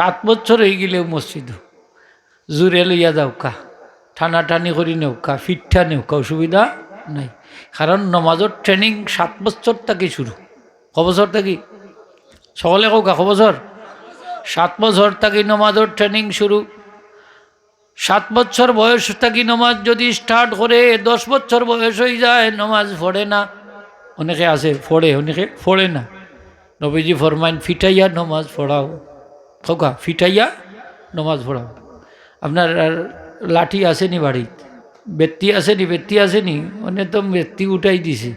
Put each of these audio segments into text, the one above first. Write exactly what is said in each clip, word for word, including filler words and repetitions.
সাত বছর অইগেলেও মসজিদো জুরে লইয়া যাউক্কা, টানাটানি করি নেউক্কা, ফিটটা নেউক্কা, অসুবিধা নাই। কারণ নমাজর training সাত বছর থাকি শুরু। ক বছর থাকি? সকলে কউক্কা, ক বছর? সাত বছর থাকি নমাজর training শুরু। সাত বছর বয়স থাকি নমাজ যদি start করে, দশ বছর বয়স অইযায়, নমাজ পড়ে না। অনেকে আছে পড়ে, অনেকে পড়ে না। নবীজি ফরমাইন, "ফিটাইয়া নমাজ পড়াও।" কউক্কা, "ফিটাইয়া নমাজ পড়াও।" আপনার আর লাঠি আছে নি বাড়িত? বেত্তি আছে নি? বেত্তি আছে নি? অনে তো বেত্তি উঠাই দিছে।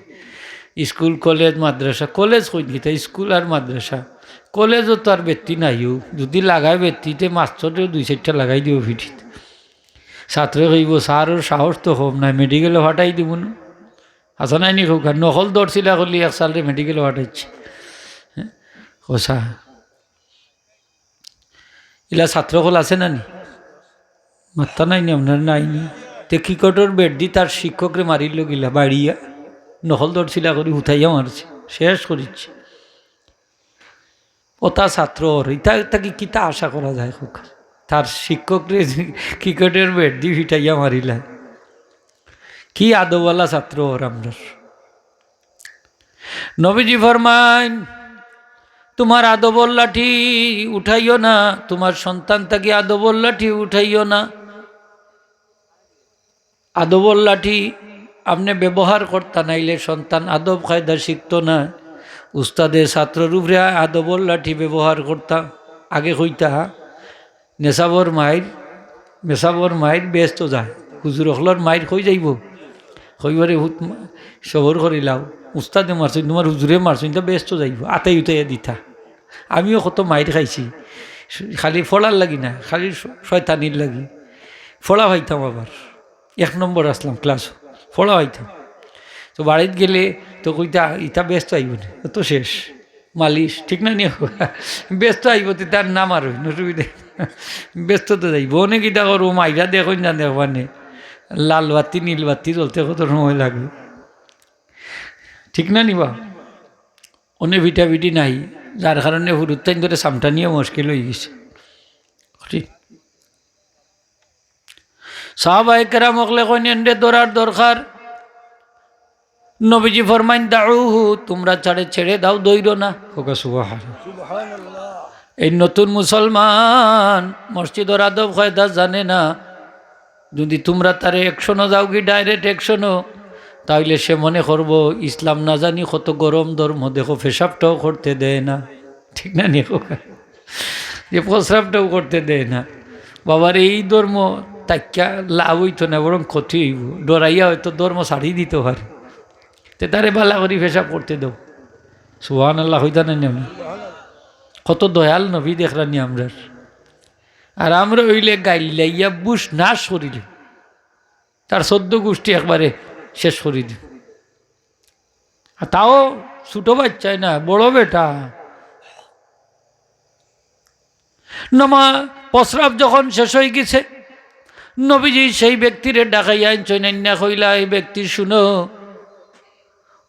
স্কুল, কলেজ, মাদ্রাসা, কলেজ কই দিতা? স্কুল আর মাদ্রাসা। কলেজো তো আর বেত্তি নাইও। যদি লাগায় বেত্তি, তে মাস্টরেও দুই চাইরটা লাগাই দিবো ফিঠিত। ছাত্রে কইবো, "স্যারর সাহস তো কম নায়, মেডিকেলো ফাটাই দিবো না।" হাছা নায় নি কউক্কা? নকল ধরছিলা কলি এক ছাত্রে মেডিকেলো ফাটাইছে। হ্যাঁ? কউক্কা। ইলা ছাত্র অকল আছে না নি? মাত্তা নাই নি আপনার, নাই নি? তে ক্রিকেটর ব্যাট দি তার শিক্ষকরে মারিল গিলা, বাড়িয়া। নকল ধরছিলা করি হুতাইয়া মারছে, শেষ করিছে। অতা ছাত্র অর, ইতা থাকি কিতা আশা করা যায় কউক্কা? তার শিক্ষকরে ক্রিকেটর ব্যাট দি ফিটাইয়া মারিলা। কি আদবওয়ালা ছাত্র অর আমরার। নবীজি ফরমাইন, "তুমার আদবর লাঠি উঠাইও না, তুমার সন্তান থাকি আদবর লাঠি উঠাইও না।" আদবর লাঠি আপনে ব্যবহার করতা, নাইলে সন্তান আদব কায়দা শিখতো না। উস্তাদে ছাত্রর উপরে আদবর লাঠি ব্যবহার করতা। আগে কইতা, "নেশাবর মাইর, মেশাবর মাইর বেহেস্তো যায়, হুজুর অকলর মাইর কই যাইবো?" কইবো, "রে হুত মা-, সবর করিলাও, উস্তাদে মারছইন, তুমার হুজুরে মারছইন, ইতা বেহেস্তো যাইবো।" আতাই উতাইয়া দিতা। আমিও কত মাইর খাইছি, খালি পড়ার লাগি না, খালি শ-, শয়তানির লাগি। পড়া পাইতাম আবার, এক নম্বর আছলাম ক্লাসো, পড়া পাইতাম। তো বাড়িত গেলে তো কইতা, "ইতা বেহেস্তো আইবো না, অত শেষ।" মালিশ, ঠিক না নি? বেহেস্তো আইবো, তে তার নাম আর অইন অসুবিধা। বেহেস্তো তো যাইবো। অনে কিতা করবো, মাইরা দেখইন না দেখবানে, লাল বাতি, নীল বাতি জ্বলতে কত সময় লাগে, ঠিক না নি বা? অনে ফিটাফিটি নাই, যার কারণে হুরুত্তাইন ধরে সামটানিও মুশকিল অইগেছে। ঠিক। সাহাবায়ে কেরাম অকলে কইন, "এনরে ধরার দরকার।" নবীজি ফরমাইন, "দাউহু, তুমরা তারে ছেড়ে দাও, ধইরো না।" কউক্কা সুবহানাল্লাহ। এই নতুন মুসলমান, মসজিদর আদব কায়দা জানে না, যদি তুমরা তারে actionও যাওগি, direct actionও, তাইলে সে মনে করবো ইসলাম না জানি কত গরম ধর্ম, দেখো পেশাবটাও করতে দেয় না, ঠিক না নি কউক্কা? যে প্রস্রাবটাও করতে দেয় না। বাবারে, এই ধর্ম থাকিয়া লাভ অইতো না, বরং ক্ষতি অইবো। ডরাইয়া হয়তো ধর্ম ছাড়ি দিতো পারে। তে তারে ভালা করি পেশাব করতে দেও। সুবহানাল্লাহ কইতা না নি আপনে? কত দয়াল নবী দেখরা নি আমরার। আর আমরা অইলে গাইল্লাইয়া বুশ নাশ করিলে, তার চৌদ্দ গুষ্টি একবারে শেষ করি দিই। আর তাও ছোট বাচ্চায় না, বড় বেটা। নমা-, প্রস্রাব যখন শেষ অইগেছে, নবীজি সেই ব্যক্তিরে ডাকাইয়া আনছইন, আইন্না কইলা, "এই ব্যক্তি শুনো,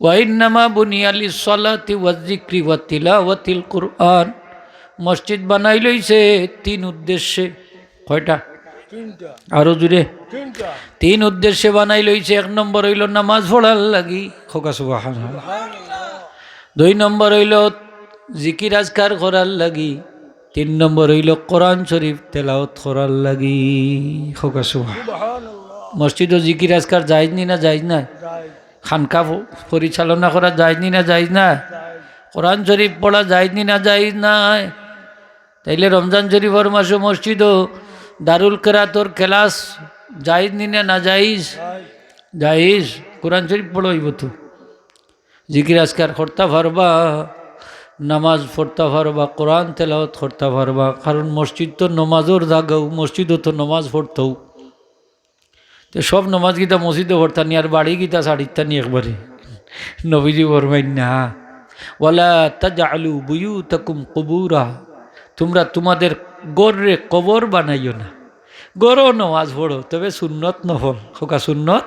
ওয়া ইন্নামা বুনিয়া লিস-সালাতি ওয়াজ-জিকরি ওয়া তিলাওয়াতিল কুরআন।" মসজিদ বানাইল অইছে তিন উদ্দেশ্যে। কয়টা? তিনটা। আরো জোরে। তিনটা। তিন উদ্দেশ্যে বানাইল অইছে। এক নম্বর অইলো নামাজ পড়ার লাগি, কউক্কা সুবহানাল্লাহ। সুবহানাল্লাহ। দুই নম্বর অইলো জিকির আজকার করার লাগি। তিন নম্বর অইলো কোরআন শরীফ তেলাওয়াত করার লাগি, কউক্কা সুবহানাল্লাহ। সুবহানাল্লাহ। মসজিদো জিকির আজকার জায়েজ নি না জায়েজ না? জায়েজ। খানকা প-, পরিচালনা করা জায়েজ নি না জায়েজ না? জায়েজ। কোরআন শরীফ পড়া জায়েজ নি না জায়েজ না? তাইলে রমজান শরীফর মাসো মসজিদো দারুল কেরাতর ক্লাস জায়েজ নি না নাজায়েজ? জায়েজ। জায়েজ। কোরআন শরীফ পড়া অইবো তো। জিকির আজকার করতা পারবা, নামাজ পড়তা পারবা, কোরআন তেলাওয়াত করতা পারবা, কারণ মসজিদ তো নমাজর জাগাও, মসজিদো তো নমাজ পড়তাউ। তে সব নমাজ কিতা মসজিদো পড়তা নি, আর বাড়ি কিতা ছাড়িতা নি একবারে? নবীজি ফরমাইন না, "ওয়ালা তাজআলু বুয়ুতাকুম কুবুরা।" তুমরা তুমাদের ঘররে কবর বানাইও না। ঘরো নমাজ পড়ো, তবে সুন্নত নফল। কউক্কা সুন্নত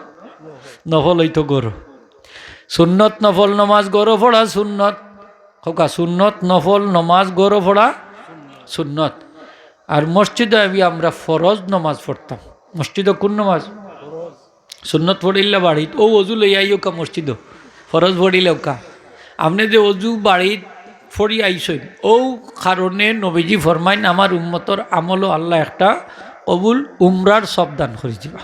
নফল অইতো ঘরো। সুন্নত নফল নমাজ ঘরো পড়া সুন্নত। কউক্কা সুন্নত নফল নমাজ ঘরো পড়া সুন্নত। আর মসজিদো আইয়া আমরা ফরজ নমাজ পড়তাম। মসজিদো কুন নমাজ? সুন্নত পড়িলা বাড়িত, অউ অজু লইয়া আইউক্কা মসজিদো, ফরজ পড়িলাউক্কা। আপনে যে অজু বাড়িত পড়ি আইছইন, অউ কারণে নবীজি ফরমাইন, "আমার উম্মতর আমলো আল্লায় একটা কবুল উমরার সওয়াব দান করি দিবা।"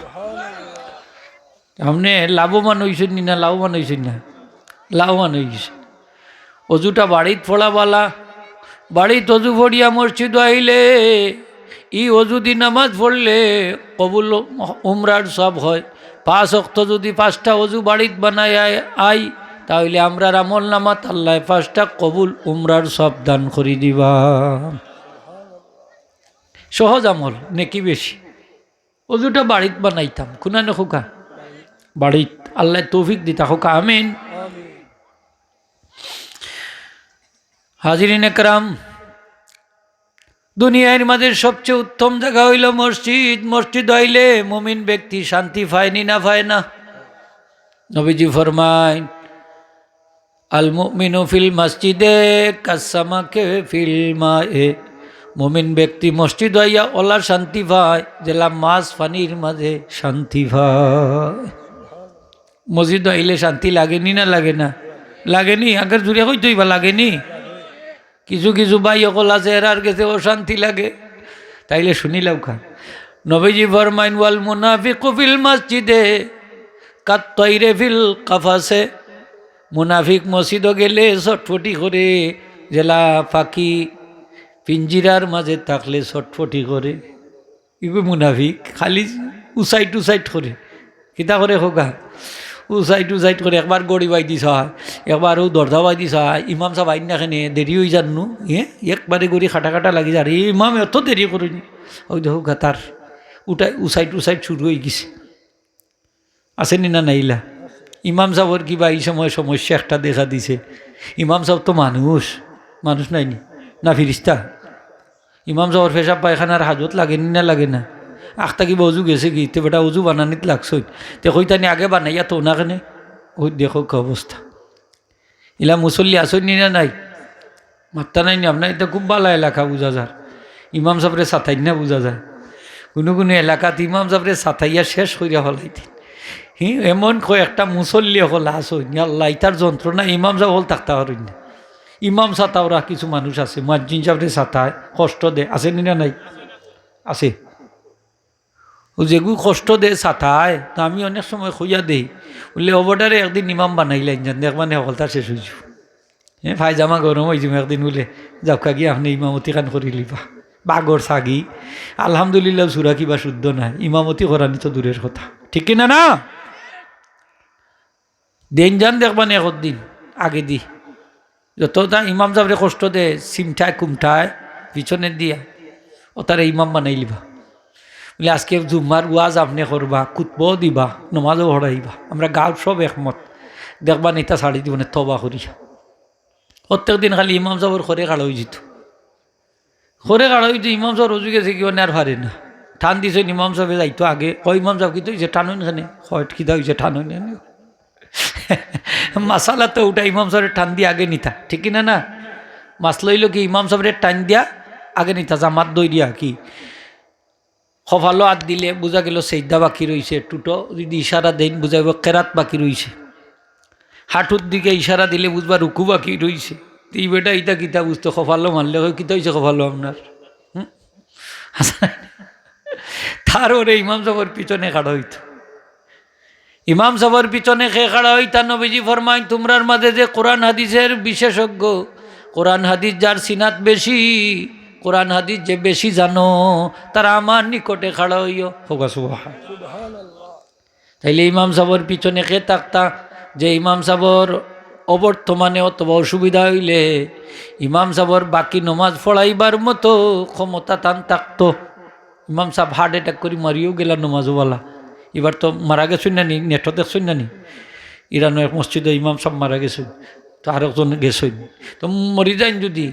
আপনে লাভবান অইছইন নি না, লাভবান অইছইন না? লাভবান অইগেছইন। অজুটা বাড়িত পড়া বালা, বাড়িত অজু পড়িয়া মসজিদো আইলে, ই অজুদি নামাজ পড়লে কবুল উমরার সওয়াব হয়। পাঁচ ওয়াক্ত যুদি পাঁচটা অজু বাড়িত বানাইয়া আই, তা অইলে আমরার আমলনামাত আল্লায় পাঁচটা কবুল উমরার সওয়াব দান করি দিবা। সহজ আমল, নেকি বেশি। অজুটা বাড়িত বানাইতাম, কুনানো কউক্কা? বাড়িত। আল্লায় তৌফিক দিতা কউক্কা, আমিন। হাজিরিন একরাম, দুনিয়ার মাঝে সবচেয়ে উত্তম জাগা অইলো মসজিদ। মসজিদ অইলে মুমিন ব্যক্তি শান্তি পায় নি না পায় না? নবীজি ফরমাইন, "আল মুমিনু ফিল মসজিদে কাসসামাকে ফিল মায়ে।" মুমিন ব্যক্তি মসজিদ আইয়া অলা শান্তি পায়, যেলা মাছ পানির মাঝে শান্তি পায়। মসজিদ আইলে শান্তি লাগে নি না লাগে না? লাগে নি? আগর জুরে কইতো অইবা, লাগে নি? কিছু কিছু ভাই অকল আছে, এরার গেছে অশান্তি লাগে। তাইলে হুনিলাউক্কা। নবীজি ফরমাইন, "ওয়াল মুনাফিকু ফিল মসজিদে কাত্তাইরে ফিল কাফাসে।" মুনাফিক মসজিদো গেলে ছটফটি করে, যেলা পাখি পিঞ্জিরার মাঝে থাকলে ছটফটি করে। ইগু মুনাফিক, খালি উসাইট উসাইট করে। কিতা করে কউক্কা? উসাইট উসাইট করে, একবার ঘড়ি বায়দি চায়, একবার অউ দরজা বায়দি চায়, ইমাম সাব আইন না কেনে, দেরি অই যার নু, হে? একবারে ঘড়ি কাটা কাটা লাগি যার, ই ইমাম এত দেরি করইন। অউ দেখউক্কা তার উঠাই, উসাইট উসাইট শুরু অইগেছে। আছে নি না নাইলা? ইমাম সাবর কিবা ই সময় সমস্যা একটা দেখা দিছে। ইমাম সাব তো মানুষ, মানুষ নায় নি? না ফিরিস্তা? ইমাম সাবর পেশাব পায়খানার হাজত লাগে নি না লাগে না? আখতা কিবা অজু গেছে গি, তে বেটা অজু বানানিত লাগছইন। তে কইতা নি আগে বানাইয়া থও না কেনে? অউ দেখউক্কা অবস্থা। ইলা মুসল্লি আছইন নি না নাই? মাত্তা নাই নি? আপনার ইটা খুব বালা এলাকা বুঝা যার। ইমাম সাবরে সাতাইন না বুঝা যায়। কুনু কুনু এলাকাত ইমাম সাবরে সাতাইয়া শেষ করিয়া ফালাইতা। হি, এমন কয়েকটা মুসল্লি অকল আছইন, ইয়া আল্লাহ, ইতার যন্ত্রণা ইমাম সাব অকল থাকতা পারইন না। ইমাম সাতাওরা কিছু মানুষ আছে, মুয়াজ্জিন সাবরে সাতায়, কষ্ট দেয়, আছে নি না নাই? আছে। অউ যেগু কষ্ট দেয় সাতায়, তো আমি অনেক সময় কইয়া দেই, বুলে, "অবটারে একদিন ইমাম বানাইলাইন যান, দেখবা নে হকলতা শেষ অইযিবো।" হে, পায়জামা গরম অইযিবো একদিন বুলে, "যাউক্কা গি আপনে ইমামতি খান করিলিবা।" বাগর ছাগি, আলহামদুলিল্লাহ, সুরা কিবা শুদ্ধ নায়, ইমামতি করানি তো দূরের কথা। ঠিক কি না, না? দিন যান দেখবা নে একদিন আগেদি। যততা ইমাম সাবরে কষ্ট দেয়, চিমটায় কুমটায়, পিছনে দিয়া, অতারে ইমাম বানাইলিবা। বুলে, "আজকে জুম্মার ওয়াজ আপনে করবা, খুতবাও দিবা, নমাজও পড়াইবা। আমরা গাঁওর সব একমত। দেখবা নে ইতা ছাড়ি দিবো নে, তওবা করিয়া।" প্রত্যেক দিন খালি ইমাম সাবর খরে খাড়া অইযিতো। খরে খাড়া অইতো, ইমাম সাব অজু গেছে গি অনে আর পারে না। টান দিছইন ইমাম সাবে যাইতো আগে। কয়, "ইমাম সাব, কিতা অইছে? টানইন কেনে?" কয়, "কিতা অইছে? টানইন কেনে?" মাসালা তো উঠা, ইমাম সাবরে টান দি আগে নিতা, ঠিক কি না, না? মাসলা অইলো কি, ইমাম সাবরে টান দিয়া আগে নিতা, জামাত ধরিয়া কি। কপালো আত দিলে বুঝা গেলো সেজদা বাকি রইছে, টুটো যদি ইশারা দেইন বুঝাইবো কেরাত বাকি রইছে। হাঁটুর দিকে ইশারা দিলে বুঝবা রুকু বাকি রইছে। তে ই বেটা ইতা কিতা বুঝতো, কপালো মারলে কয়, "কিতা অইছে কপালো আপনার?" হুম? তার ওরে ইমাম সাবর পিছনে খাড়া অইতো। ইমাম সাবর পিছনে কে খাড়া অইতা? নবীজি ফরমাইন, "তুমরার মাঝে যে কোরআন হাদিসের বিশেষজ্ঞ, কোরআন হাদিস যার সিনাত বেশি, কোরআন হাদিস যে বেশি জানো, তারা আমার নিকটে খাড়া অইও।" কউক্কা সুবহান। তাইলে ইমাম সাবর পিছনে কে থাকতা? যে ইমাম সাবর অবর্তমানে অথবা অসুবিধা অইলে ইমাম সাবর বাকি নমাজ পড়াইবার মতো ক্ষমতা তান থাকতো। ইমাম সাব heart attack করি মরিও গেলা নমাজওয়ালা। ইবার তো মারা গেছইন না নি, নেটো দেখছইন না নি? ইরানো এক মসজিদো ইমাম সাব মারা গেছইন, তো আরকজন গেছইন। তো মরি যাইন যদি,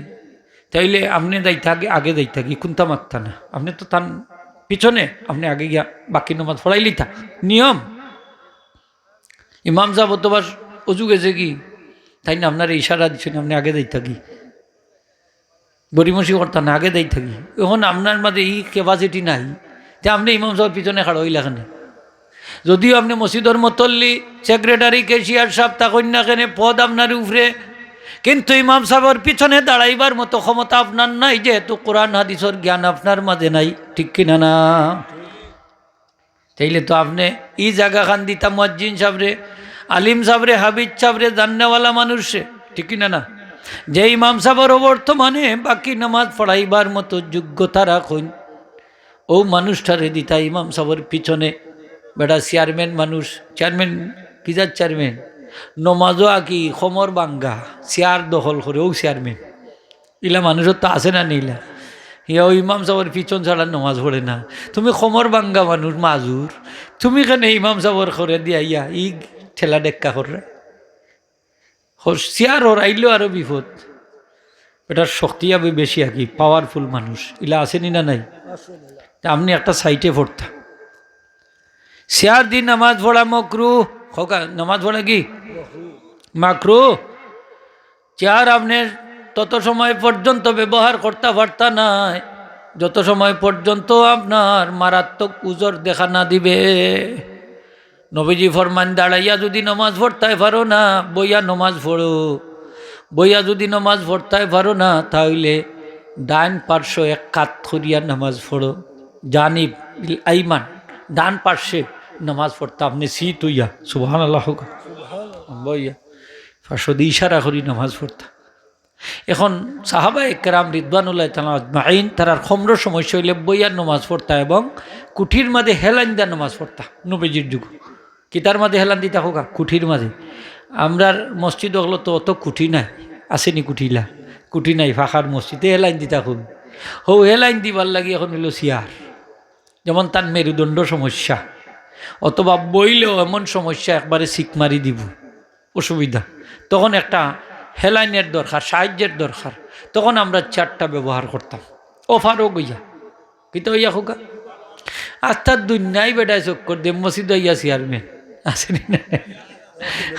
তাইলে আপনে যাইতা আগে, আগে যাইতা গি, কুনতা মাততা না। আপনে তো তান পিছনে, আপনে আগে গিয়া বাকি নমাজ পড়াইলিতা। নিয়ম। ইমাম সাব অথবা অজু গেছে গি, তাইন আপনারে ইশারা দিছইন, আপনে আগে যাইতা গি। গড়িমসি করতা না, আগে দেই থাকি। এখন আপনার মাঝে ই capacity নাই, তে আপনে ইমাম সাবর পিছনে খাড়া অইলা কেনে? যদিও আপনে মসজিদর মতল্লি, সেক্রেটারি, ক্যাশিয়ার সাব থাকইন না কেনে, পদ আপনার উপরে, কিন্তু ইমাম সাবর পিছনে দাঁড়াইবার মতো ক্ষমতা আপনার নাই, যেহেতু কোরআন হাদিসর জ্ঞান আপনার মাঝে নাই, ঠিক কিনা না? তাইলে তো আপনে ই জাগাখান দিতা মুয়াজ্জিন সাবরে, আলিম সাবরে, হাফিজ সাবরে, জাননেওয়ালা মানুষরে, ঠিক কিনা না? যে ইমাম সাবর অবর্তমানে বাকি নামাজ পড়াইবার মতো যোগ্যতা রাখইন, অউ মানুষটারে দিতা ইমাম সাবর পিছনে। বেটা চেয়ারম্যান মানুষ, চেয়ারম্যান, কি জাত চেয়ারম্যান? নমাজও আকি কমর বাঙ্গা, চেয়ার দখল করে, অউ চেয়ারম্যান। ইলা মানুষর তো আছে না নি ইলা? ইয়া অউ ইমাম সাবর পিছন ছাড়া নমাজ পড়ে না। তুমি কমর বাঙ্গা মানুষ, মাজুর, তুমি কেনে ইমাম সাবর করে দিয়া ইয়া ই ঠেলা ডেক্কা কররা? হস-, চেয়ার হরাইলেও আরো বিপদ। এটার শক্তি আবে বেশি আকি, powerful মানুষ। ইলা আছে নি না নাই? তে আপনে একটা সাইডে পড়তা। চেয়ার দি নামাজ পড়া মকরু। কউক্কা, নামাজ পড়া কি? মাকরু। চেয়ার আপনে তত সময় পর্যন্ত ব্যবহার করতা পারতা নায়, যত সময় পর্যন্ত আপনার মারাত্মক উজর দেখা না দিবে। নবীজি ফরমান, দাঁড়াইয়া যুদি নমাজ পড়তায় পারো না, বইয়া নমাজ পড়ো। বইয়া যুদি নমাজ পড়তায় পারো না, তাইলে ডাইন পার্শ্ব এক কাত করিয়া নমাজ পড়ো। জানিব বিল আইমান, ডান পার্শ্বে নমাজ পড়তা আপনে সিট অইয়া। সুবহানাল্লাহ কউক্কা। বইয়া পার্শ্ব দি ইশারা করি নমাজ পড়তা। এখন সাহাবায়ে কেরাম রিদওয়ানুল্লাহি তাআলা আজমাইন, তারার কমরর সমস্যা অইলে বইয়া নমাজ পড়তা এবং কুঠির মাঝে হেলাইন দিয়া নমাজ পড়তা। নবীজির যুগ কিতার মাঝে হেলান দিতা কউক্কা? কুঠির মাঝে। আমরার মসজিদ অকলো তো অত কুঠি নাই, আছে নি কুঠি ইলা? কুঠি নাই, ফাঁকার মসজিদে হেলাইন দিতা কউক্কা। হউ হেলাইন দিবার লাগি এখন অইলো চেয়ার, যেমন তার মেরুদণ্ড সমস্যা, অথবা বইলেও এমন সমস্যা একবারে ছিক মারি দিবো, অসুবিধা। তখন একটা হেলাইনের দরকার, সাহায্যের দরকার, তখন আমরা চেয়ারটা ব্যবহার করতাম। ও ফারুক অইয়া, কিতা অইয়া কউক্কা? আস্তা দুনিয়াই বেটায় চক্কর দে, মসজিদ অইয়া চেয়ারম্যান। আছে নি না?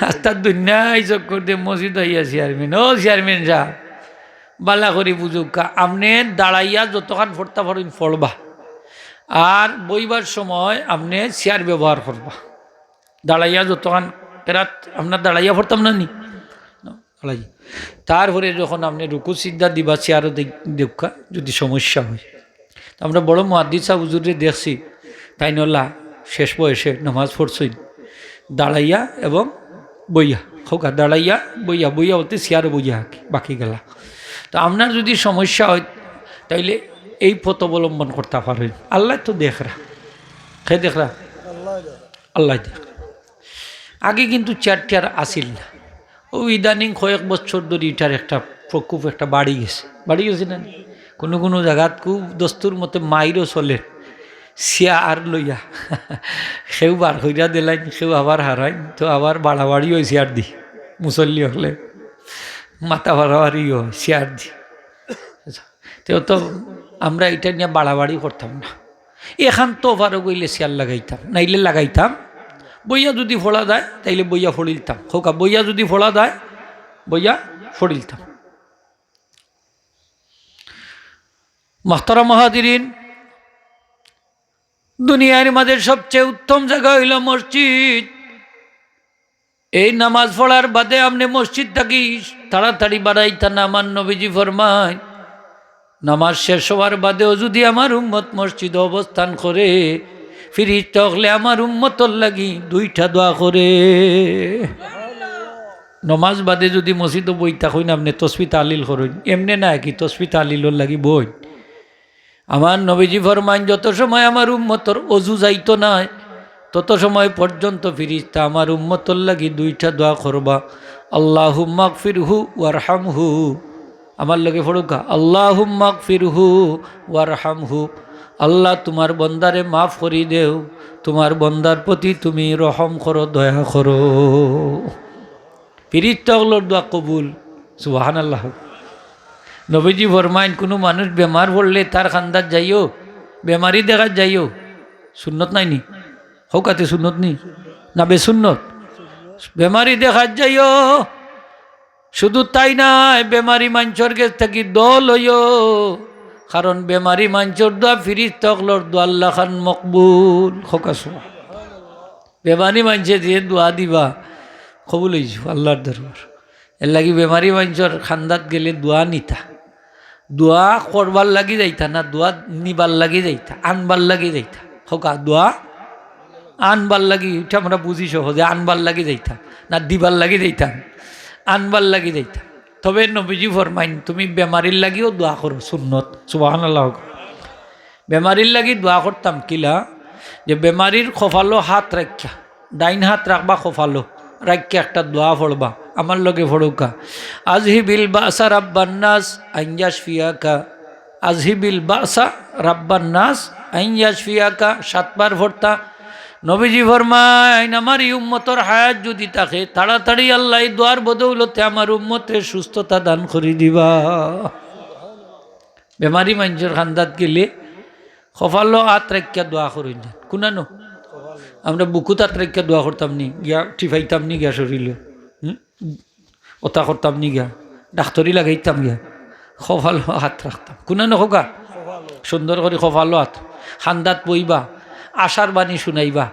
আস্তা দুনিয়াই চক্কর দে, মসজিদ অইয়া চেয়ারম্যান। ও চেয়ারম্যান সাব, বালা করি বুঝউক্কা, আপনে দাঁড়াইয়া যতখান পড়তা পারইন পড়বা, আর বইবার সময় আপনে চেয়ার ব্যবহার করবা। দাঁড়াইয়া যতখান, কেরাত আপনার দাঁড়াইয়া পড়তাম না নি? দাঁড়াই। তারপরে যখন আপনে রুকু সিজদা দিবা, চেয়ারও দে-, দেউক্কা, যুদি সমস্যা অয়। তো আমরা বড় মুহাদ্দিস সাব হুজুররে দেখছি, তাইন অলা শেষ বয়সে নমাজ পড়ছইন দাঁড়াইয়া এবং বইয়া। কউক্কা, দাঁড়াইয়া, বইয়া, বইয়া বলতে চেয়ারও বইয়া আকি, বাকি গেলা। তো আপনার যুদি সমস্যা অয়, তাইলে এই পথ অবলম্বন করতা পারইন। আল্লায় তো দেখরা। কে দেখরা? আল্লায় দেখরা। আগে কিন্তু চেয়ার টেয়ার আছিল না। অউ ইদানিং কয়েক বছর ধরি ইটার একটা প্রকোপ একটা বাড়ি গেছে, বাড়ি গেছে না? কুনু কুনু জাগাত খুব দস্তুর মতে মাইরও চলে, চেয়ার লইয়া। কেউ বার করিয়া দিলাইন, কেউ আবার হারাইন, তো আবার বাড়াবাড়ি অয় চেয়ার দি। মুসল্লি অকলে মাথা বাড়াবাড়ি অয় চেয়ার দি। তে অত আমরা ইটা নিয়া বাড়াবাড়ি করতাম না। এখান তো ফারুক অইলে চেয়ার লাগাইতাম, নাইলে লাগাইতাম। বইয়া যুদি পড়া যায়, তাইলে বইয়া পড়িলতাম। কউক্কা, বইয়া যুদি পড়া যায়, বইয়া পড়িলতাম। মুহতারাম হাজিরিন, দুনিয়ার মাঝে সবচেয়ে উত্তম জাগা অইলো মসজিদ। এই নামাজ পড়ার বাদে আপনে মসজিদ থাকি তাড়াতাড়ি বারাইতা না। আমার নবীজি ফরমাইন, নামাজ শেষ অওয়ার বাদেও যুদি আমার উম্মত মসজিদো অবস্থান করে, ফিরিস্তা অকলে আমার উম্মতর লাগি দুইটা দোয়া করে। নমাজ বাদে যুদি মসজিদো বই থাকইন, আপনে তসবি তাহলিল করইন, এমনে না কি তসবি তাহলিলর লাগি বইন। আমার নবীজি ফরমাইন, যত সময় আমার উম্মতর অজু যাইতো নায়, তত সময় পর্যন্ত ফিরিস্তা আমার উম্মতর লাগি দুইটা দোয়া করবা, আল্লাহুম্মাগফিরহু ওয়ারহামহু। আমার লগে পড়উক্কা, আল্লাহুম্মাগফিরহু ওয়ারহামহু। আল্লাহ, তুমার বন্দারে মাফ করি দেও, তুমার বন্দার প্রতি তুমি রহম করো, দয়া করো। ফিরিস্তা অকলর দোয়া কবুল। সুবহানাল্লাহ। নবীজি ফরমাইন, কুনু মানুষ বেমার পড়লে তার কান্দাত যাইও, বেমারি দেখাত যাইও। সুন্নত নায় নি? কউক্কা তে সুন্নত নি? না বেসুন্নত? বেমারি দেখাত যাইও, শুধু তাই নায়, বেমারি মানষর গেছ থাকি দোয়া লইও, কারণ বেমারি মানষর দোয়া ফিরিস্তা অকলর দোয়ার লাখান মকবুল। কউক্কা সুবহান। বেমারি মানষে যে দোয়া দিবা, কবুল অইযিবো আল্লার দরবার। এরলাগি বেমারি মানষর কান্দাত গেলে দোয়া নিতা, দোয়া করবার লাগি যাইতা না, দোয়া নিবার লাগি যাইতা, আনবার লাগি যাইতা। কউক্কা, দোয়া আনবার লাগি, ইটা আমরা বুঝি সহজে, আনবার লাগি যাইতা না, দিবার লাগি যাইতা, আনবার লাগি যাইতা। তবে নবীজি ফরমাইন, তুমি বেমারির লাগিও দোয়া করো, সুন্নত। সুবহানাল্লাহ। বেমারির লাগি দোয়া করতাম কিলা, যে বেমারির কপালো হাত রাখিয়া, ডাইন হাত রাখবা কপালো, রাখিয়া একটা দোয়া পড়বা, আমার লগে পড়উক্কা, আজহিবিল বাসা রাব্বান নাস আইন ইয়াশফিয়াকা, আজহিবিল বাসা রাব্বান নাস আইন ইয়াশফিয়াকা, সাতবার পড়তা। নবীজি ফরমাইন, আমার ই উম্মতর হায়াত যুদি থাকে, তাড়াতাড়ি আল্লায় ই দোয়ার বদৌলতে আমার উম্মতরে সুস্থতা দান করি দিবা। বেমারি মানষর কান্দাত গেলে কপালো আত রাখিয়া দোয়া করইন। কুনানো? আমরা বুকুত আত রাখিয়া দোয়া করতাম নি, গিয়া টিপাইতাম নি গিয়া শরীলো? হুম? ওটা করতাম নি গিয়া? ডাক্তরি লাগাইতাম গিয়া? কপালো আত রাখতাম। কুনানো কউক্কা? সুন্দর করি কপালো আত। কান্দাত বইবা, আশার বাণী শুনাইবা।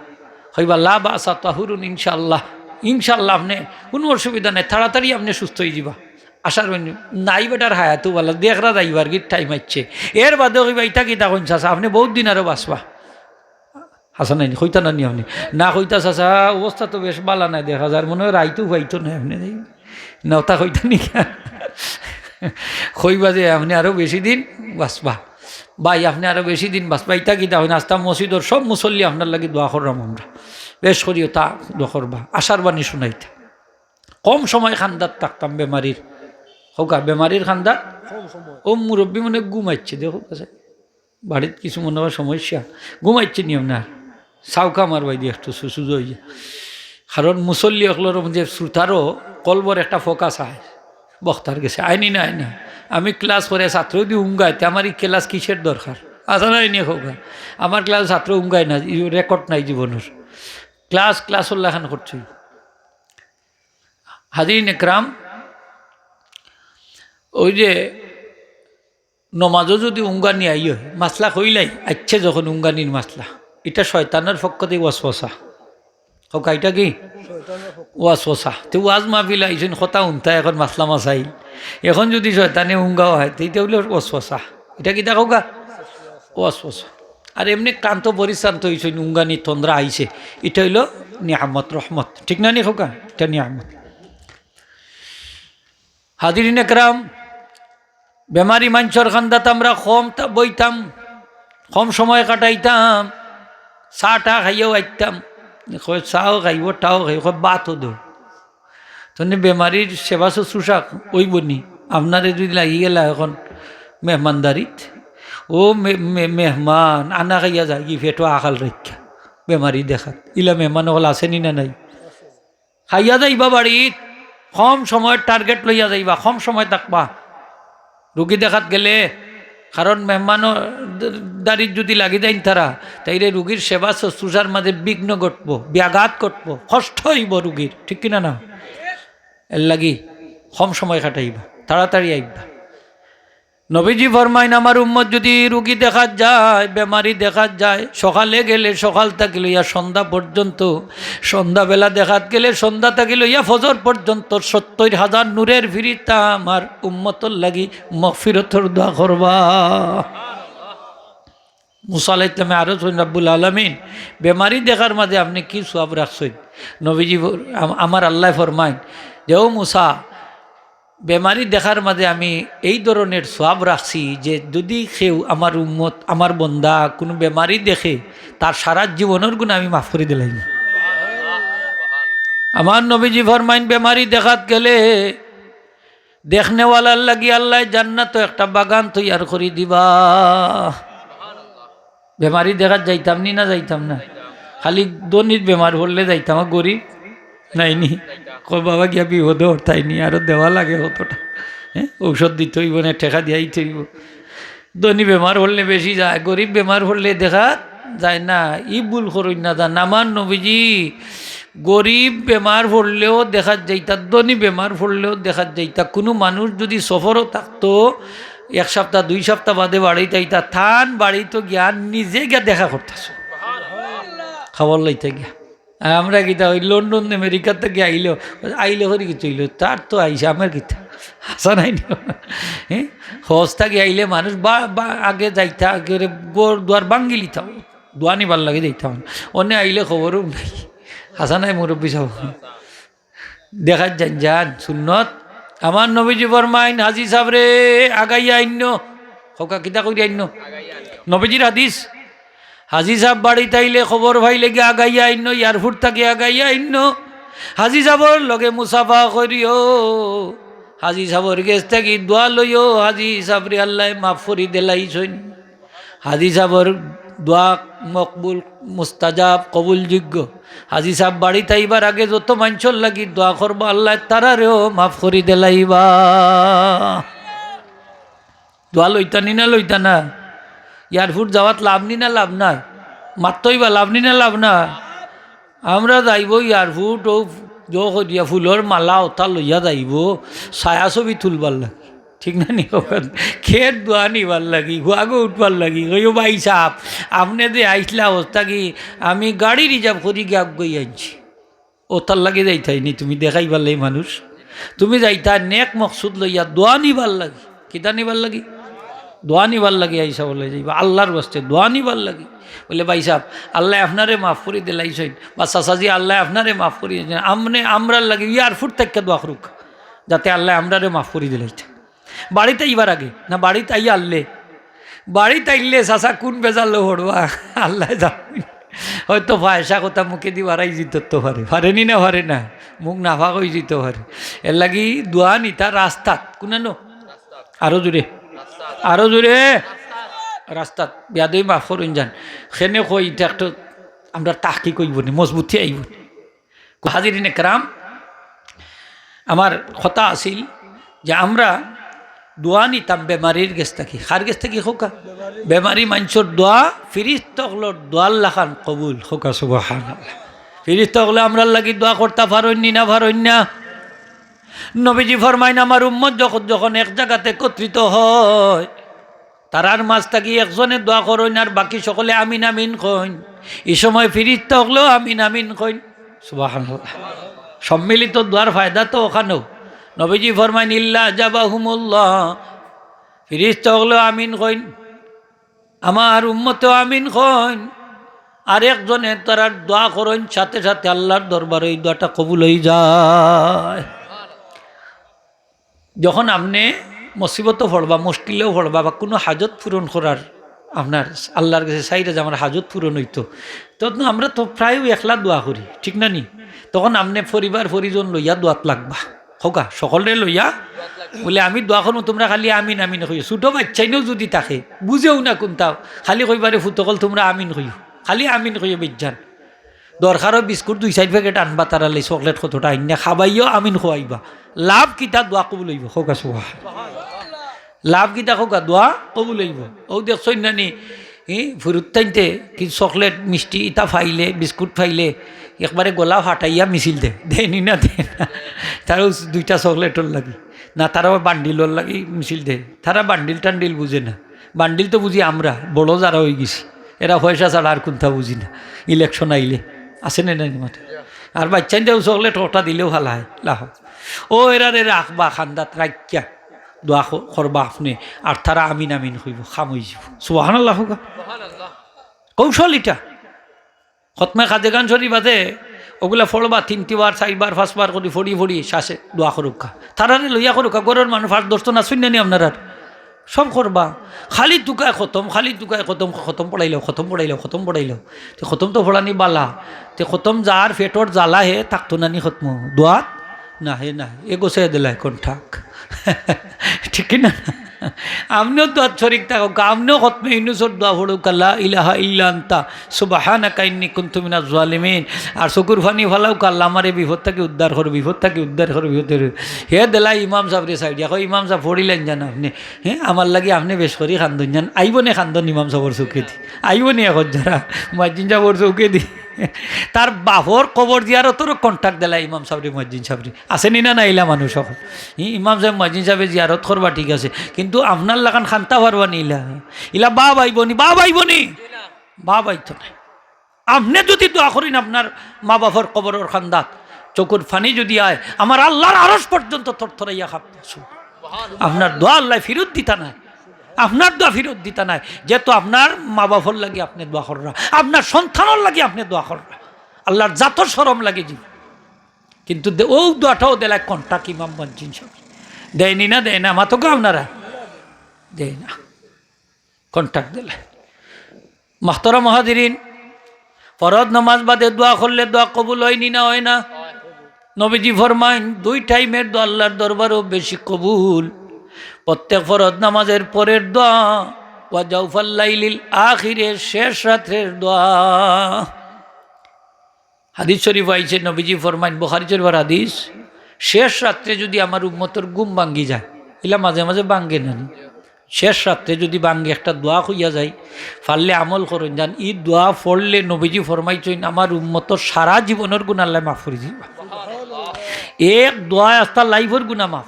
কইবা, লা বাসা তাহুরুন ইনশাআল্লাহ। ইনশাআল্লাহ আপনে কুনু অসুবিধা নাই, তাড়াতাড়ি আপনে সুস্থ অইযিবা। আশার বাণী। নাই বেটার হায়াতও ভালা, দেখরা যাইবার গির টাইম আইছে। এর বাদে কইবা, ইটা কিতা কইন চাচা, আপনে বউত দিন আরো বাচবা। হাছা নায়নি, কইতা নানি আপনে? না কইতা চাচা, অবস্থা তো বেশ ভালা নায় দেখা যার, মনে অয় রাইতও পাইতো নায় আপনে। না, ওটা কইতা নি গিয়া? কইবা যে আপনে আরো বেশি দিন বাচবা। ভাই, আপনে আরো বেশি দিন বাচবা। ইটা কিতা কইন, আস্তা মসজিদর সব মুসল্লি আপনার লাগি দোয়া কররাম আমরা। বেশ করি ওটা দোয়া করবা। আশার বাণী শুনাইতা। কম সময় কান্দাত থাকতাম বেমারির। কউক্কা, বেমারির কান্দাত? কম সময়। ও মুরব্বি মনে ঘুমাইছে, দেখউক্কা। বাড়িত কিছু মনে অয় সমস্যা, ঘুমাইছে নি আপনার? চাউক্কা আমার ভাইদি একটু সু-, সুজা অইযা। কারণ মুসল্লি অকলর মধ্যে শ্রোতারও কলবর একটা ফোকাস আয়, বক্তার গেছে আয়নি না, আয় না। আমি ক্লাস করে ছাত্র যুদি উঙ্গায়, তে আমার ই ক্লাস কিসের দরকার? আছে না, আয়নি কউক্কা। আমার ক্লাস ছাত্র উঙ্গায় না, ই রেকর্ড নাই জীবনর। ক্লাস, ক্লাসর লাখান করছি। হাজিরিন একরাম, ওই যে নমাজও যুদি উঙ্গানি আই অয়, মাসলা কইলাই, আইছে যখন উঙ্গানির মাসলা, ইটা শয়তানর পক্ষ থাকি ওয়াসওয়াসা। কউক্কা, ইটা কি? ওয়াসওয়াসা। তে ওয়াজ মাহফিল আইছইন, কথা হুনতা, এখন মাসলা মাসাইল। এখন যুদি শয়তানে উঙ্গাও হয়, তে ইটা অইলো ওয়াসওয়াসা। ইটা কিতা কউক্কা? ওয়াসওয়াসা। আর এমনে ক্লান্ত পরিশ্রান্ত অইছইন, উঙ্গানি তন্দ্রা আইছে, ইটা অইলো নিয়ামত, রহমত। ঠিক না নি কউক্কা? ইটা নিয়ামত। হাজিরিন একরাম, বেমারি মানষর কান্দাত আমরা কম তা-, বইতাম, কম সময় কাটাইতাম, চা টা খাইয়াউ আইতাম। কয়, "চাও খাইবো, টাও খাইবো," কয়, "ভাতও দেও।" তনে বেমারির সেবা শুশ্রূষা অইবো নি? আপনারে যুদি লাগি গেলা এখন মেহমানদারিত, ও মে-, মে-, মেহমান আনা খাইয়া যায়গি, পেটো আকাল রাখিয়া, বেমারি দেখাত। ইলা মেহমান অকল আছে নি না নাই? খাইয়া যাইবা বাড়িত, কম সময়র টার্গেট লইয়া যাইবা, কম সময় থাকবা রুগী দেখাত গেলে। কারণ মেহমানদারিত যুদি লাগি যাইন তারা, তাইলে রুগীর সেবা শুশ্রূষার মাঝে বিঘ্ন ঘটবো, ব্যাঘাত ঘটবো, কষ্ট অইবো রুগীর, ঠিক কিনা না? এরলাগি কম সময় কাটাইবা, তাড়াতাড়ি আইবা। নবীজি ফরমাইন, আমার উম্মত যুদি রুগী দেখাত যায়, বেমারি দেখাত যায়, সকালে গেলে সকাল থাকি লইয়া সন্ধ্যা পর্যন্ত, সন্ধ্যাবেলা দেখাত গেলে সন্ধ্যা থাকি লইয়া ফজর পর্যন্ত সত্তইর হাজার নূরের ফিরিস্তা আমার উম্মতর লাগি মাগফিরতর দোয়া করবা। মুসা আলাইহিস সালামে আরজ করইন, "রাব্বুল আলামিন, বেমারি দেখার মাঝে আপনে কি সওয়াব রাখছইন?" নবীজি ফর-, আম-, আমার আল্লায় ফরমাইন যে, "ও মুসা, বেমারি দেখার মাঝে আমি এই ধরনের সওয়াব রাখছি যে যুদি কেউ আমার উম্মত, আমার বন্দা কুনু বেমারি দেখে, তার সারা জীবনর গুনা আমি মাফ করি দিলাইমু।" আমার নবীজি ফরমাইন, বেমারি দেখাত গেলে দেখনেওয়ালার লাগি আল্লায় জান্নাতো একটা বাগান তৈয়ার করি দিবা। বেমারি দেখাত যাইতাম নি না যাইতাম না? খালি ধনীর বেমার পড়লে যাইতাম, আর গরিব নাইনি। কয়, "বাবা গিয়া বিপদে অরতায়নি, আরো দেওয়া লাগে কতটা।" হ্যাঁ, ঔষধ দিতে অইবো না, টেকা দিয়া দিতে অইবো। ধনী বেমার পড়লে বেশি যায়, গরিব বেমার পড়লে দেখাত যায় না। ই ভুল করইন না যান। আমার নবীজি গরিব বেমার পড়লেও দেখাত যাইতা, ধনী বেমার পড়লেও দেখাত যাইতা। কুনু মানুষ যুদি সফরো থাকতো, এক সপ্তাহ দুই সপ্তাহ বাদে বাড়িত আইতা, তান বাড়িত গিয়া নিজে গিয়া দেখা করতা, খবর লইতা গিয়া। আর আমরা কিতা ওই লন্ডন আমেরিকাত থাকি আইলো, আইলো করি কিতা অইলো, তার তো আইছে, আমার কিতা? হাছা নায় নি? হ্যাঁ, হজ থাকি আইলে মানুষ বা, বা আগে যাইতা, আগে ঘর দুয়ার ভাঙ্গিলিতা, দোয়া নিবার লাগি যাইতা। অনে আইলে খবরও নাই, হাছা নায় মুরব্বি সাব? দেখাত যাইন যান সুন্নত। আমার নবীজি ফরমাইন, "হাজি সাবরে আগাইয়া আইন্নো।" কউক্কা, কিতা করি আইন্নো? নবীজির হাদিস। হাজি সাব বাড়িত আইলে, খবর পাইলে গিয়া আগাইয়া আইন্নো, এয়ারপোর্ট থাকি আগাইয়া আইন্নো। হাজি সাবর লগে মুসাফা করিও, হাজি সাবর গেছ থাকি দোয়া লইও, হাজি সাবরে আল্লায় মাফ করি দিলাইছইন। হাজি সাবর দোয়া মকবুল, মুস্তাজাব, কবুলযোগ্য। হাজি সাব বাড়িত আইবার আগে যত মানষর লাগি দোয়া করবা, আল্লায় তারারেও মাফ করি দিলাইবা। দোয়া লইতা নি না লইতা না? এয়ারপোর্ট যাওয়াত লাভ নি না লাভ নাই? মাততো অইবা, লাভ নি না লাভ না? আমরা যাইবো এয়ারপোর্ট, অউ জো করিয়া ফুলর মালা অতা লইয়া যাইবো, ছায়াছবি তুলবার লাগি। ঠিক না নি? কের দোয়া নিবার লাগি, হুয়াগো উঠবার লাগি। কইও, "ভাই সাব, আপনে যে আইছলা অবস্থা কি, আমি গাড়ি রিজার্ভ করি গিয়া গই আনছি।" অতার লাগি যাইতায় নি তুমি দেখাইবার লাগি মানুষ? তুমি যাইতায় নেক মকসুদ লইয়া দোয়া নিবার লাগি। কিতা নিবার লাগি? দোয়া নিবার লাগি। আইসা বলে যাইবা, "আল্লার ওয়াস্তে দোয়া নিবার লাগি।" বলে, "ভাই সাব, আল্লায় আপনারে মাফ করি দিলাইছইন।" বা, "চাচাজি, আল্লায় আপনারে মাফ করি দিলাইছইন।" আমনে আমরার লাগি এয়ারপোর্ট থাকি দোয়া করুক, যাতে আল্লায় আমরারে মাফ করি দিলাইতা। বাড়িত আইবার আগে না, বাড়িত আইয়া আনলে, বাড়িত আইলে চাচা কুন বেজালো পড়বা, আল্লায় জানইন। হয়তো পয়সা কথা মুখেদি বাড়াই যিতো পারে, পারে নি না? পারে না, মুখ নাফাক অই যিতো পারে। এরলাগি দোয়া নিতা রাস্তাত, কুনানো? আরো জোরে, আরো জোরে। রাস্তাত বেয়াদবি মাফ করইন যান। কেনে কই, ইটা একটু আমরার তাহকিক অইবো নি, মজবুতি আইবো নি। হাজিরিনে কেরাম, আমার কথা আছিল যে আমরা দোয়া নিতাম বেমারির গেছ থাকি। কার গেছ থাকি কউক্কা? বেমারি মানষর দোয়া, ফিরিস্তা অকলর দোয়ার লাখান কবুল। কউক্কা সুবহানাল্লাহ। ফিরিস্তা অকলে আমরার লাগি দোয়া করতা পারইন নি না পারইন না? নবীজি ফরমাইন, আমার উম্মত যখন, যখন এক জাগাত একত্রিত হয়, তারার মাঝ থাকি একজনে দোয়া করইন আর বাকি সকলে আমিন আমিন কইন। ই সময় ফিরিস্তা অকলেও আমিন আমিন কইন। সুবহানাল্লাহ। সম্মিলিত দোয়ার ফায়দা তো অখানও। নবীজি ফরমাইন, "ইল্লা আজাবাহুমুল্লাহ।" ফিরিস্তা অকলেও আমিন কইন, আমার উম্মতেও আমিন কইন। আর একজনে তারার দোয়া করইন, সাথে সাথে আল্লার দরবারো ই দোয়াটা কবুল অই যায়। যখন আপনে মুসিবতো পড়বা, মুশকিলেও পড়বা, বা কুনু হাজত পূরণ করার, আপনার আল্লার গেছে চাইরা যে আমার হাজত পূরণ অইতো, তখন আমরা তো প্রায়উ একলা দোয়া করি, ঠিক না নি? তখন আপনে পরিবার পরিজন লইয়া দোয়াত লাগবা, কউক্কা, সকলরে লইয়া। বলে, "আমি দোয়া করমু, তুমরা খালি আমিন আমিন কইও।" ছোট বাইচ্চাইনও যুদি থাকে, বুঝেও না কুনতা, খালি কইবা, "রে ফুত অকল, তুমরা আমিন কইও, খালি আমিন কইও বেইজ্জান।" দরকারও বিস্কুট দুই চাইর প্যাকেট আনবা, তারার লাগি চকলেট কতটা আইন্না খাবাইও, আমিন খোয়াইবা। লাভ কিতা? দোয়া কবুল অইবো। কউক্কা সুবহান। লাভ কিতা? কউক্কা, দোয়া কবুল অইবো। অউ দেখছইন না নি, ই ফুরুত্তাইন্তে কি চকলেট, মিষ্টি ইতা পাইলে, বিস্কুট পাইলে একবারে গলা ফাটাইয়া মিছিল দে, দেয় নি না, দেয় না? তারাও দুইটা চকলেটর লাগি না, তারাও বান্ডিলর লাগি মিছিল দে। তারা বান্ডিল টান্ডিল বুঝে না, বান্ডিল তো বুঝি আমরা, বড় যারা অইগেছি, এরা পয়সা ছাড়া আর কুনতা বুঝি না। ইলেকশন আইলে আছে না, নাই মাঠে? আর বাইচ্চাইন্তে চকলেট কটা দিলেও ফালায়, লাহ। অউ এরারে রাখবা কান্দাত রাখিয়া, দোয়া ক-, করবা আপনে, আর তারা আমিন আমিন কইবো, কাম অইযিবো। সুবহানাল্লাহ কউক্কা। কৌশল ইটা। খতমে খাজেগান শরীফ আছে, অগুলা পড়বা তিনটিবার, চাইরবার, পাঁচবার করি পড়ি পড়ি শেষে দোয়া করউক্কা। তারারে লইয়া করউক্কা, ঘরর মানুষ আট দশ জন আছইন না নি আপনারার? সব করবা। খালি তুকায় খতম, খালি তুকায় খতম, খতম পড়াইলাও, খতম পড়াইলাও, খতম পড়াইলাও। তে খতম তো পড়ানি বালা। তে খতম যার পেটর জ্বালা হে থাকতো না নি খতম। দোয়াত না হে, না হে। এ গোসাই দিলায় কোন ঠাক। ঠিক কি না? আপনেও দোয়াত শরিক থাকউক্কা, আপনেও খতমে ইউনুসর দোয়া পড়উক্কা, লা ইলাহা ইল্লা আনতা সুবহানাকা ইন্নী কুনতু মিনাজ জালিমিন। আর চকুর পানি ফালাউক্কা, আল্লাহ আমারে বিপদ থাকি উদ্ধার কর, বিপদ থাকি উদ্ধার কর, বিপদ থাকি। হে দিলায় ইমাম সাবরে সাইডিয়া, কয়, "ইমাম সাব পড়িলাইন যান আপনে, হে, আমার লাগি আপনে বেশ করি কান্দইন যান।" আইবো নে কান্দন ইমাম সাবর চউখেদি? আইবো নে? এখন যারা মুয়াজ্জিন সাবর চউখেদি তার বাপর কবর জিয়ারতরও কন্ট্রাক্ট দিলা ইমাম সাবরে, মুয়াজ্জিন সাবরে। আছে নি না, না ইলা মানুষ অখন? ই ইমাম সাব, মুয়াজ্জিন সাবে জিয়ারত করবা, ঠিক আছে, কিন্তু আপনার লাখান খান্তা পারবা নি ইলা? ইলা বাপ আইবো নি, বাপ আইবো নি, বাপ আইতো না। আপনে যুদি দোয়া করইন আপনার মা বাপর কবরর কান্দাত, চকুর পানি যুদি আয়, আমার আল্লার আরশ পর্যন্ত থরথরাইয়া কাঁপবো। আপনার দোয়া আল্লায় ফিরত দিতা নায়, আপনার দোয়া ফিরত দিতা নায়। যেহেতু আপনার মা বাপর লাগি আপনে দোয়া কররা, আপনার সন্তানর লাগি আপনে দোয়া কররা, আল্লার জাতর শরম লাগি জি। কিন্তু দে-, অউ দোয়াটাও দিলা কন্ট্রাক্ট ইমাম মুয়াজ্জিন সাব। দেয় নি না, দেয় না, মাতো গো আপনারা? দেয় না, কন্ট্রাক্ট দিলা। মুহতারাম হাজিরিন, ফরজ নামাজ বাদে দোয়া করলে দোয়া কবুল অয় নি না অয় না? নবীজি ফরমাইন, দুই টাইমের দোয়া আল্লার দরবারও বেশি কবুল। প্রত্যেক ফরজ নামাজের পরের দোয়া, ওয়া জাওফাল লাইলিল আখিরে, শেষ রাত্রের দোয়া। হাদিস শরিফো আইছে, নবীজি ফরমাইন, বুখারী শরিফর হাদিস, শেষ রাত্রে যুদি আমার উম্মতর ঘুম ভাঙ্গি যায়, ইলা মাঝে মাঝে ভাঙ্গে না নি? শেষ রাত্রে যুদি ভাঙ্গে, একটা দোয়া কইয়া যায়, পারলে আমল করইন যান। ই দোয়া পড়লে নবীজি ফরমাইছইন, আমার উম্মতর সারা জীবনর গুনা আল্লায় মাফ করি দিবা। এক দোয়ায় আস্তা লাইফর গুনা মাফ।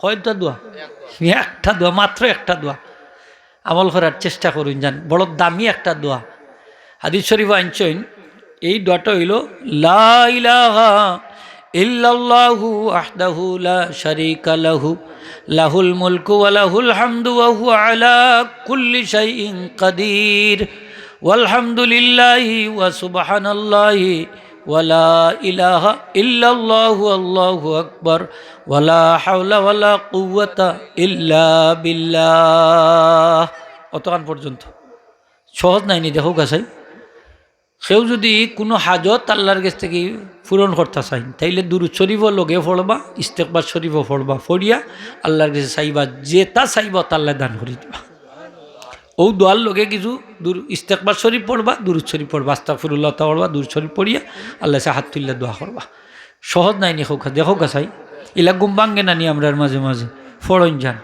কয়টা দোয়া? একটা দোয়া, মাত্র একটা দোয়া। আমল করার চেষ্টা করইন যান, বড় দামি একটা দোয়া। হাদিস শরিফো আনছইন, এই দোয়াটা অইলো, লা ইলাহা ইল্লাল্লাহু ওয়াহদাহু লা শারীকা লাহু, লাহুল মুলকু ওয়া লাহুল হামদু ওয়া হুয়া আলা কুল্লি শাইইন কাদির, ওয়ালহামদুলিল্লাহি ওয়া সুবহানাল্লাহি ওয়া লা ইলাহা ইল্লাল্লাহু আল্লাহু আকবার, ওয়া লা হাওলা ওয়া লা কুওয়াতা ইল্লা বিল্লাহ। অতখান পর্যন্ত। সহজ নায় নি, দেখো গাছাই। কেউ যুদি কুনু হাজত আল্লার গেছ থাকি পূরণ করতা চাইন, তাইলে দুরুদ শরিফও লগে পড়বা, ইস্তেগফার শরিফও পড়বা, পড়িয়া আল্লার গেছে চাইবা, যেটা চাইবা অটা আল্লায় দান করি দিবা। অউ দোয়ার লগে কিছু দুর-, ইস্তেগফার শরিফ পড়বা, দুরুদ শরিফ পড়বা, আস্তাগফিরুল্লাহ তা পড়বা, দুরুদ শরিফ পড়িয়া আল্লার গেছে হাত তুলিয়া দোয়া করবা। সহজ নায় নি, কউক্কা, দেখো গাছাই, ইলা ঘুম ভাঙ্গে না নি আমরার মাঝে মাঝে? পড়ইন যান।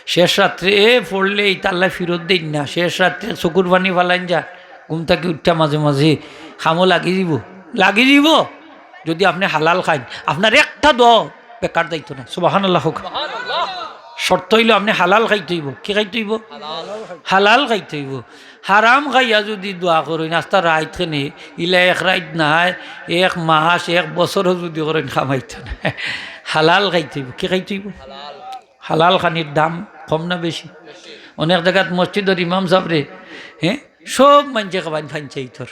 শেষ রাত্রে এ পড়লে ইতা আল্লায় ফিরত দেইন না। শেষ রাত্রে চকুর পানি ফালাইন যান, ঘুম থাকি উঠিয়া মাঝে মাঝে কামো লাগি যিবো, লাগি যিবো। যুদি আপনে হালাল খাইন, আপনার একটা দোয়া বেকার যাইতো না। সুবহানাল্লাহ কউক্কা। শর্ত অইলো আপনে হালাল খাইতে অইবো। কি খাইতে অইবো? হালাল খাইতে অইবো। হারাম খাইয়া যুদি দোয়া করইন, আস্তা রাইত কেনে, ইলা এক রাইত নায়, এক মাস, এক বছরও যুদি করইন, কাম আইতো না। হালাল খাইতে অইবো। কি খাইতে অইবো? হালাল খানির দাম কম না বেশি? অনেক জাগাত মসজিদর ইমাম সাবরে, হ্যাঁ, সব মানষে খাবাইন পঞ্চাইতর।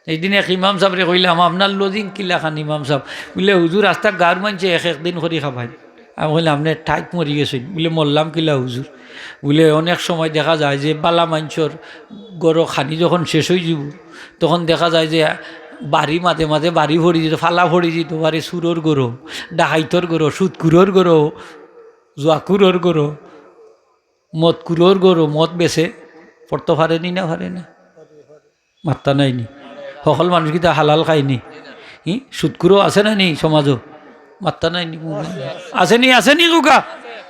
একদিন এক ইমাম সাবরে কইলাম, আপনার লজিং কিলা খান ইমাম সাব? বুলে, হুজুর, আস্তা গাঁওর মানষে এক এক দিন করি খাবাইন। আমি কইলাম, আপনে ঠাইত মরি গেছইন? বুলে, মরলাম কিলা হুজুর? বুলে, অনেক সময় দেখা যায় যে বালা মানষর ঘরো খানি যখন শেষ অই যিবো, তখন দেখা যায় যে বাড়ি মাঝে মাঝে বাড়ি পড়ি যিতো, ফালা পড়ি যিতো, বাড়ি চুরর ঘরো, ডাকাইতর ঘরো, সুদখুরর ঘরো, জুয়াখুরর ঘরো, মদখুরর ঘরো, মদ বেচে, পড়তো পারে নি না পারে না? মাত্তা নাই নি? হকল মানুষ কিতা হালাল খাইন নি? হি? সুদখুরও আছে না নি সমাজো? মাত্তা নাই নি? আছে নি, আছে নি কউক্কা?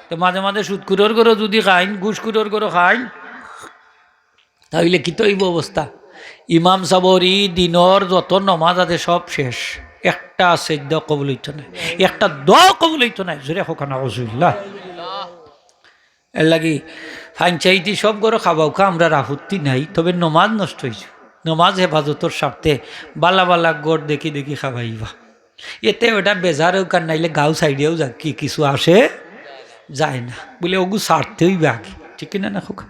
তে মাঝে মাঝে সুদখুরর ঘরো যুদি খাইন, ঘুষখুরর ঘরো খাইন, তাইলে কিতা অইবো অবস্থা? ইমাম সাবর ই দিনর যত নমাজ আছে সব শেষ, একটা সেজদা কবুল অইতো নায়, একটা দোয়া কবুল অইতো নায়। জোরে কউক্কা নাউজুবিল্লাহ। এরলাগি পঞ্চাইতি সব ঘরো খাবাউক্কা, আমরার আপত্তি নাই, তবে নমাজ নষ্ট অইছে। নমাজ হেফাজতর স্বার্থে বালা বালা ঘর দেখি দেখি খাবাইবা। এতে ওটা বেজার অউক আর নাইলে গাঁও ছাড়িয়াও যাউক, কি কিছু আসে যায় না। বুলে, অগু ছাড়তে অইবো আগে, ঠিক কিনা না কউক্কা?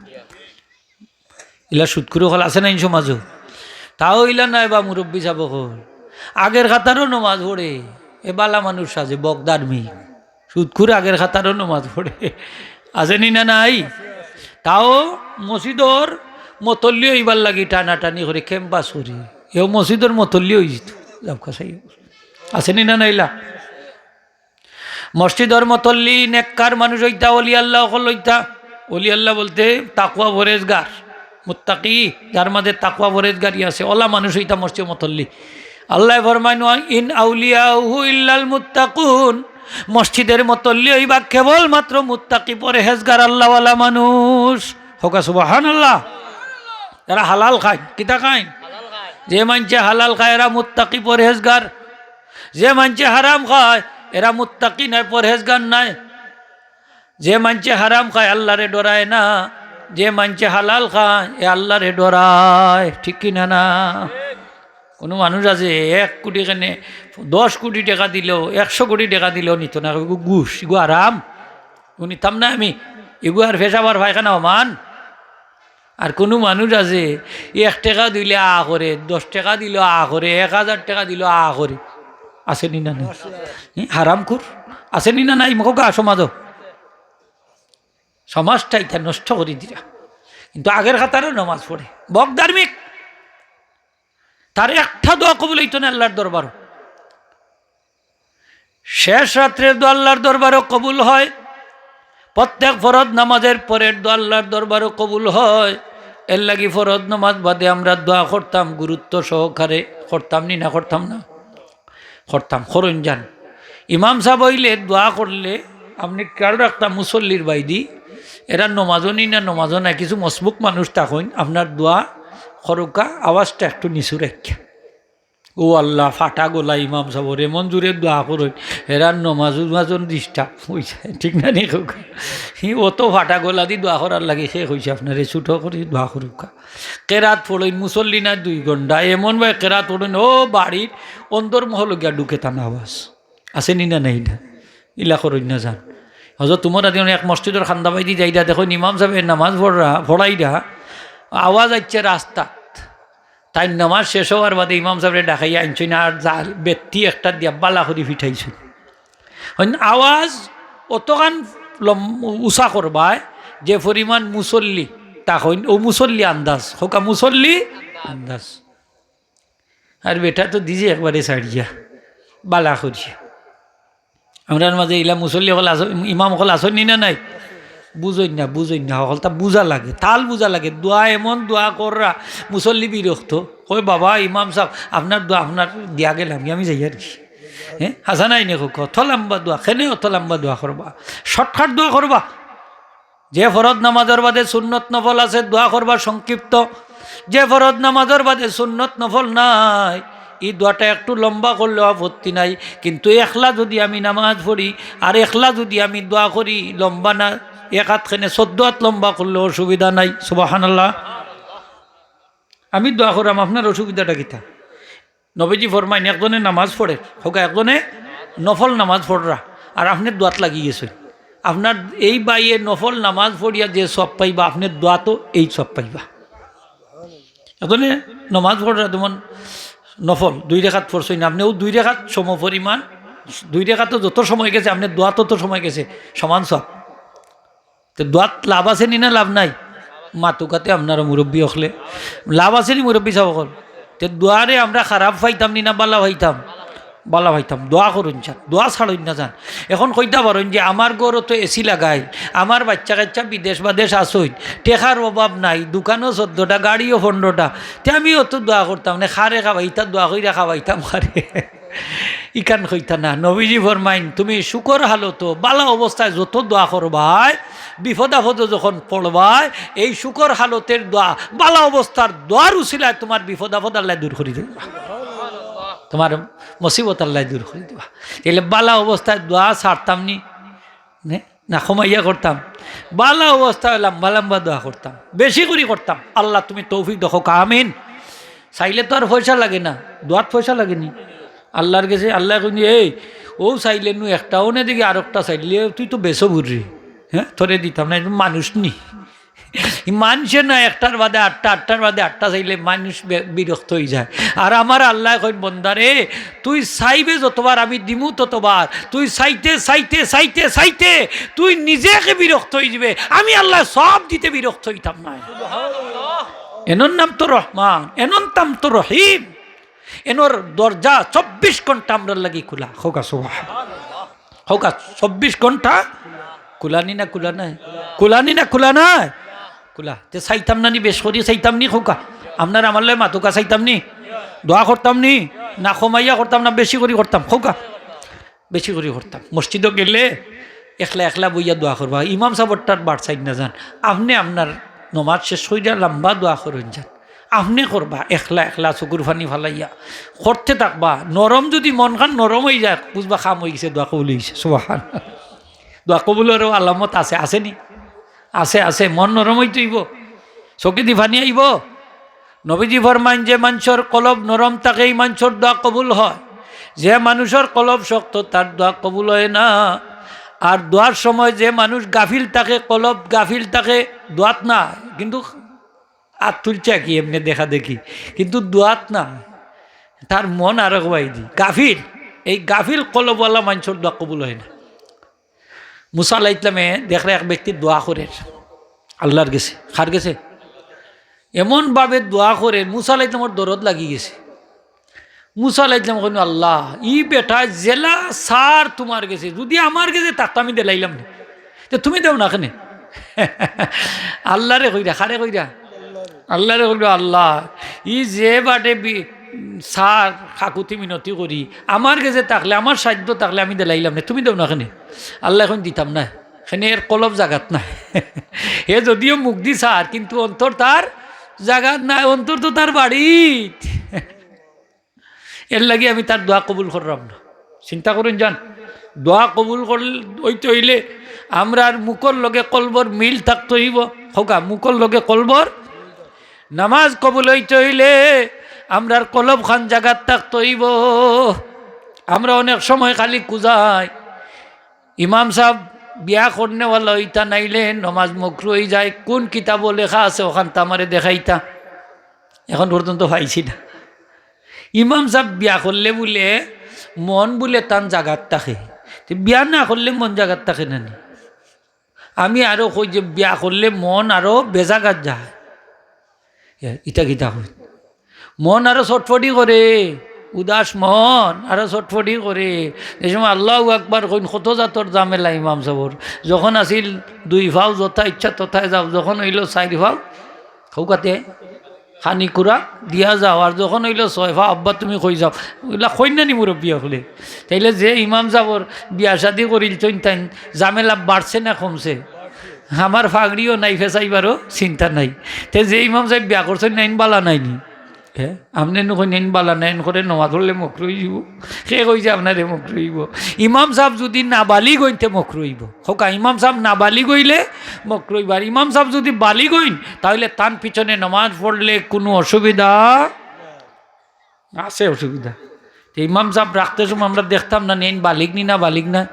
ইলা সুদখুর অকল আছে না ই সমাজো? তাও ইলা নায় বা মুরব্বি সাব অকল। আগের কাতারও নমাজ পড়ে, এ বালা মানুষ সাজে, বগদার মি। সুদখুর আগের কাতারও নমাজ পড়ে। আছে নি না নাই? তাও মসজিদর মতল্লি অইবার লাগি টানাটানি করে, ক্যাম্পাস করে। এও মসজিদর মতল্লি অইযিতো। যাউক্কা চাই। আছে নি না নাইলা? মসজিদর মতল্লি নেককার মানুষ অইতা, অলি আল্লাহ অকল অইতা। অলি আল্লাহ বলতে তাকওয়া পরেজগার, মুত্তাকি, যার মাঝে তাকওয়া পরেজগারি আছে, অলা মানুষ অইতা মসজিদর মতল্লি। আল্লায় ফরমাইন, "ওয়া ইন আউলিয়াউহু ইল্লাল মুত্তাকুন।" মসজিদর মতল্লি অইবা কেবলমাত্র মুত্তাকি পরেজগার আল্লাহওয়ালা মানুষ। কউক্কা সুবহানাল্লাহ। এরা হালাল খাইন, কিতা খাইন? যে মানষে হালাল খায়, এরা মুত্তাকি পরহেজগার। যে মানষে হারাম খায়, এরা মুত্তাকি নায়, পরহেজগার নায়। যে মানষে হারাম খায়, আল্লারে ডরায় না। যে মানষে হালাল খায়, এ আল্লারে ডরায়। ঠিক কি না, না? কুনু মানুষ আছে এক কুটি কেনে, দশ কুটি টেকা দিলেও, একশো কুটি টেকা দিলেও নিতো না, কইবো, "ইগু ঘুষ, ইগু হারাম, ইগু নিতাম না আমি, ইগু আর পেশাব আর পায়খানা সমান।" আর কুনু মানুষ আছে, এক টেকা দিলে আ করে, দশ টেকা দিলেও আ করে, এক হাজার টেকা দিলেও আ করে। আছে নি না নাই? হুম, হারামখুর। আছে নি না নাই? মুখো গা সমাজও। সমাজটা ইতা নষ্ট করি দিরা। কিন্তু আগের কাতারও নামাজ পড়ে। বক ধার্মিক। তার একটা দোয়া কবুল অইতো না আল্লার দরবারও। শেষ রাত্রের দোয়া আল্লার দরবারও কবুল হয়, প্রত্যেক ফরজ নামাজের পরের দোয়া আল্লার দরবারও কবুল হয়। এর লাগি ফরজ নামাজ বাদে আমরা দোয়া করতাম গুরুত্ব সহকারে, করতাম নি না, করতাম না? করতাম, করইন যান। ইমাম সাব অইলে দোয়া করলে আপনে খেয়াল রাখতা মুসল্লির বাইদি, এরা নমাজও নি না, নমাজও নাই, কিছু মসবুক মানুষ থাকইন, আপনার দোয়া করউক্কা, আওয়াজটা একটু নিচু রাখিয়া। ও আল্লাহ, ফাটা গলা ইমাম সাবর, এমন জোরে দোয়া করইন, এরার নমাজ উমাজও disturb অইযায়, ঠিক না নি কউক্কা? হি অত ফাটা গলা দি দোয়া করার লাগি সে কইছে আপনারে ছোট করি দোয়া করউক্কা। কেরাত পড়ইন, মুসল্লি নাই দুই ঘন্টা, এমন ভাবে কেরাত পড়ইন, ও বাড়ির অন্দর মহলো গিয়া ঢুকে তান আওয়াজ। আছে নি না নাই না? ইলা করইন না যান। হজরত উমর রাদিয়াল্লাহু আনহু এক মসজিদর কান্দা বাইদি যাইরা দেখইন ইমাম সাবে নামাজ পড়রা, পড়াইরা, আওয়াজ আইছে রাস্তাত। তাইন নামাজ শেষ অওয়ার বাদে ইমাম সাবরে ডাকাইয়া আনছইন, আর জাল বেত্তি একটা দিয়া বালা করি ফিটাইছইন। হইন আওয়াজ অতখান লম-, উচা করবায়, যে পরিমাণ মুসল্লি, তা হইন, ও মুসল্লি আন্দাজ, কউক্কা মুসল্লি আন্দাজ। আর বেটা তো দিছে একবারে ছাড়িয়া, বালা করিয়া। আমরার মাঝে ইলা মুসল্লি অকল আছইন, ইমাম অকল আছইন নি না নাই? বুঝইন না, বুঝইন না, হকলতা বুঝা লাগে, তাল বুঝা লাগে। দোয়া এমন দোয়া কররা, মুসল্লি বিরক্ত। কয়, "বাবা, ইমাম সাব, আপনার দোয়া আপনার দিয়া গেলাম, আমি যাইয়ার গি।" হে, হাছা নায় নি কউক্কা? অত লম্বা দোয়া, কেনে অত লম্বা দোয়া করবা? Shortcut দোয়া করবা। যে ফরজ নামাজর বাদে সুন্নত নফল আছে, দোয়া করবা সংক্ষিপ্ত। যে ফরজ নামাজর বাদে সুন্নত নফল নাই, ই দোয়াটা একটু লম্বা করলেও আপত্তি নাই, কিন্তু একলা যুদি আমি নামাজ পড়ি আর একলা যুদি আমি দোয়া করি, লম্বা না, এক আত কেনে চৌদ্দ আত লম্বা করলেও অসুবিধা নাই। সুবহানাল্লাহ। আমি দোয়া কররাম, আপনার অসুবিধাটা কিতা? নবীজি ফরমাইন, একজনে নামাজ পড়ের, কউক্কা একজনে নফল নামাজ পড়রা, আর আপনে দোয়াত লাগি গেছইন। আপনার এই ভাইয়ে নফল নামাজ পড়িয়া যে সওয়াব পাইবা, আপনে দোয়াতও এই সওয়াব পাইবা। একজনে নামাজ পড়রা যেমন নফল দুই রেকাত পড়ছইন, আপনে অউ দুই রেকাত সমপরিমাণ, দুই রেকাতো যত সময় গেছে, আপনে দোয়াত তত সময় গেছে, সমান সওয়াব। তে দোয়াত লাভ আছে নি না লাভ নাই? মাতুক্কা তে আপনারা মুরব্বি অকলে, লাভ আছে নি মুরব্বি সাব অকল? তে দোয়ারে আমরা খারাপ পাইতাম নি না বালা পাইতাম? বালা পাইতাম। দোয়া করইন যান, দোয়া ছাড়ইন না যান। এখন কইতা পারইন যে আমার ঘরো তো AC লাগাইল, আমার বাইচ্চা কাইচ্চা বিদেশ বাদেশ আছইন, টেকার অভাব নাই, দোকানও চৌদ্দটা, গাড়িও পনরোটা, তে আমি অত দোয়া করতাম না, কারে খাওয়াইতা, দোয়া কইরা খাওয়াইতাম কারে। ইখান কইতা না। নবীজি ফরমাইন, তুমি সুখর হালতো, বালা অবস্থায় যত দোয়া করবায়, বিপদ আপদো যখন পড়বায়, এই সুখর হালতের দোয়া, বালা অবস্থার দোয়ার উছিলায় তুমার বিপদ আপদ আল্লায় দূর করি দিবা, তুমার মুসিবত আল্লায় দূর করি দিবা। তাইলে বালা অবস্থায় দোয়া ছাড়তাম নি, নে? না কমাইয়া করতাম? বালা অবস্থায় লম্বা লম্বা দোয়া করতাম, বেশি করি করতাম। আল্লাহ তুমি তৌফিক দেও, কউক্কা আমিন। চাইলে তো আর পয়সা লাগে না, দোয়াত পয়সা লাগে নি? আল্লার গেছে আল্লায় কইন, "এই, অউ চাইলে নু একটা, অনে দেখি আরোকটা চাইলে, তুই তো বেশ বুড়ি, হে, তোরে দিতাম না, মানুষ নি।" ই মানষে না একটার বাদে আটটা, আটটার বাদে আটটা চাইলে মানুষ বে-, বিরক্ত অইযায়। আর আমার আল্লায় কইন, "বন্দারে, তুই চাইবে যতবার আমি দিমু ততবার, তুই চাইতে, চাইতে, চাইতে, চাইতে তুই নিজে একে বিরক্ত অইযিবে, আমি আল্লায় সওয়াব দিতে বিরক্ত অইতাম নায়।" এনর নাম তো রহমান, এনর নাম তো রহিম। এনর দরজা চব্বিশ ঘন্টা আমরার লাগি খুলা। কউক্কা সুবহানাল্লাহ। কউক্কা, চব্বিশ ঘন্টা খুলা নি না খুলা নায়? খুলা নি না খুলা নায়? খুলা। তে চাইতাম না নি, বেশ করি চাইতাম নি কউক্কা? আপনারা আমার লগে মাতুক্কা, চাইতাম নি? দোয়া করতাম নি? না কমাইয়া করতাম না বেশি করি করতাম? কউক্কা। বেশি করি করতাম। মসজিদো গেলে একলা একলা বইয়া দোয়া করবা। ইমাম সাবরটার বার চাইন না যান। আপনে আপনার নমাজ শেষ করিয়া লম্বা দোয়া করইন যান। আপনে করবা একলা একলা চকুর পানি ফালাইয়া করতে থাকবা। নরম যুদি মনখান নরম অইযায়, বুঝবা কাম অইগেছে, দোয়া কবুল অইগেছে। সুবহান। দোয়া কবুলরও আলামত আছে, আছে নি? আছে, আছে। মন নরম অইতে অইবো, চকুদি পানি আইবো। নবীজি ফরমাইন, যে মানষর কলব নরম থাকে, ই মানষর দোয়া কবুল অয়। যে মানুষর কলব শক্ত, তার দোয়া কবুল অয় না। আর দোয়ার সময় যে মানুষ গাফিল থাকে, কলব গাফিল থাকে, দোয়াত না, কিন্তু আত তুলছে কি এমনে দেখা দেখি, কিন্তু দোয়াত না, তার মন আরক বাইদি। গাফিল, এই গাফিল কলবওয়ালা মানষর দোয়া কবুল অয় না। মুসা আলাইহিস সালামে দেখরা এক ব্যক্তি দোয়া করের আল্লার গেছে, কার গেছে? এমনভাবে দোয়া করের, মুসা আলাইহিস সালামর দরদ লাগি গেছে। মুসা আলাইহিস সালামে কইন, "আল্লা, ই বেটায় যেলা চার তুমার গেছে, যুদি আমার গেছে থাকতো আমি দিলাইলাম নে, তে তুমি দেও না কেনে?" আল্লারে কইরা, কারে কইরা? আল্লারে কইরা, "আল্লা, ই যে বাটে বি-, চার কাকুতি মিনতি করি, আমার গেছে থাকলে, আমার সাধ্য থাকলে আমি দিলাইলাম নে, তুমি দেও না কেনে?" আল্লায় কইন, "দিতাম না, কেনে এর কলব জাগাত না।" হে যদিও মুখদি চার, কিন্তু অন্তর তার জাগাত নাই, অন্তর তো তার বাড়িত। এরলাগি আমি তার দোয়া কবুল কররাম না। চিন্তা করইন যান, দোয়া কবুল কর-, অইতে অইলে আমরার মুখর লগে কলবর মিল থাকতে অইবো। কউক্কা, মুখর লগে কলবর, নামাজ কবুল অইতে অইলে আমরার কলবখান জাগাত থাকতে অইবো। আমরা অনেক সময় খালি খুজাই, ইমাম সাব বিয়া করনেওয়ালা অইতা, নাইলে নমাজ মকরু অইযায়। কুন কিতাবো লেখা আছে অখানতা আমারে দেখাইতা? এখন পর্যন্ত পাইছি না। ইমাম সাব বিয়া করলে বুলে মন বুলে তান জাগাত থাকে, তে বিয়া না করলে মন জাগাত থাকে না নি? আমি আরো কই যে বিয়া করলে মন আরো বেজাগাত যায়। এ, ইটা কিতা কই? মন আরো ছটফটি করে, উদাস মন আরো ছটফটি করে। যে সময় আল্লাহু আকবার কইন, কত জাতর ঝামেলা ইমাম সাবর। যখন আছিল দুই পাও যথা ইচ্ছা তথায় যাও, যখন অইলো চাইর পাও, কউক্কাতে খানি কুড়া দিয়া যাও, আর যখন অইলো ছয় পাও, "আব্বা তুমি কই যাও?" অইলা কইন না নি মুরব্বি অকলে। তাইলে যে ইমাম সাবর বিয়া শাদি করিলছইন, তাইন ঝামেলা বাড়ছে না কমছে? আমার ফাগড়িও নাই, ফেসাইবারও চিন্তা নাই। তে যে ইমাম সাব বিয়া করছইন না, ইন বালা নায় নি? হে, আপনে নু কইন ইন বালা নায়, ইন করে নমাজ পড়লে মকরু অইযিবো। কে কইছে আপনারে মকরু অইবো? ইমাম সাব যুদি নাবালিগ অইন তে মকরু অইবো। কউক্কা, ইমাম সাব নাবালিগ অইলে মকরু অইবো। আর ইমাম সাব যুদি বালিগ অইন, তাইলে তান পিছনে নমাজ পড়লে কুনু অসুবিধা আছে? অসুবিধা। তে ইমাম সাব রাখতে সময় আমরা দেখতাম না নি, ইন বালিগ নি না বালিগ না,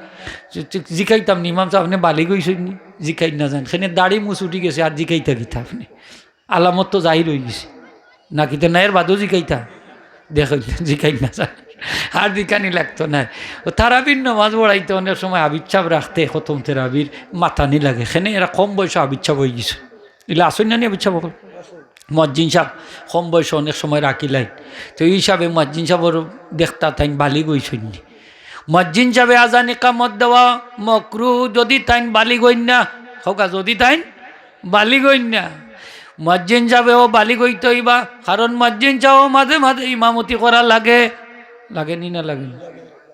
জি-, জি-, জিকাইতাম নি, "ইমাম সাব, আপনে বালিগ অইছইন নি?" জিকাইন না যান। কেনে দাড়ি মুছ উঠি গেছে, আর জিকাইতা কিতা আপনে? আলামত তো জাহির অইগেছে। না কিতা না, এর বাদেও জিকাইতা? দেখইন, জিকাইন না যান। আর জিকানি লাগতো নায়। ও তারাবির নমাজ পড়াইতে অনেক সময় আবিদ সাব রাখতে খতম তেরাবির মাতানি লাগে। কেনে এরা কম বয়সো আবিদ সাব অইগেছে। ইলা আছইন না নি আবিদ সাব অকল? মুয়াজ্জিন সাব কম বয়সো অনেক সময় রাখিলাইন। তে ই হিসাবে মুয়াজ্জিন সাবর দেখতা তাইন বালিগ অইছইন নি। মুয়াজ্জিন সাবে আজান ইকামত দেওয়া মকরু, যুদি তাইন বালিগ অইন না। কউক্কা, যুদি তাইন বালিগ অইন না। মুয়াজ্জিন সাবেও বালিগ অইতে অইবা, কারণ মুয়াজ্জিন সাবেও মাঝে মাঝে ইমামতি করা লাগে। লাগে নি না লাগে নি?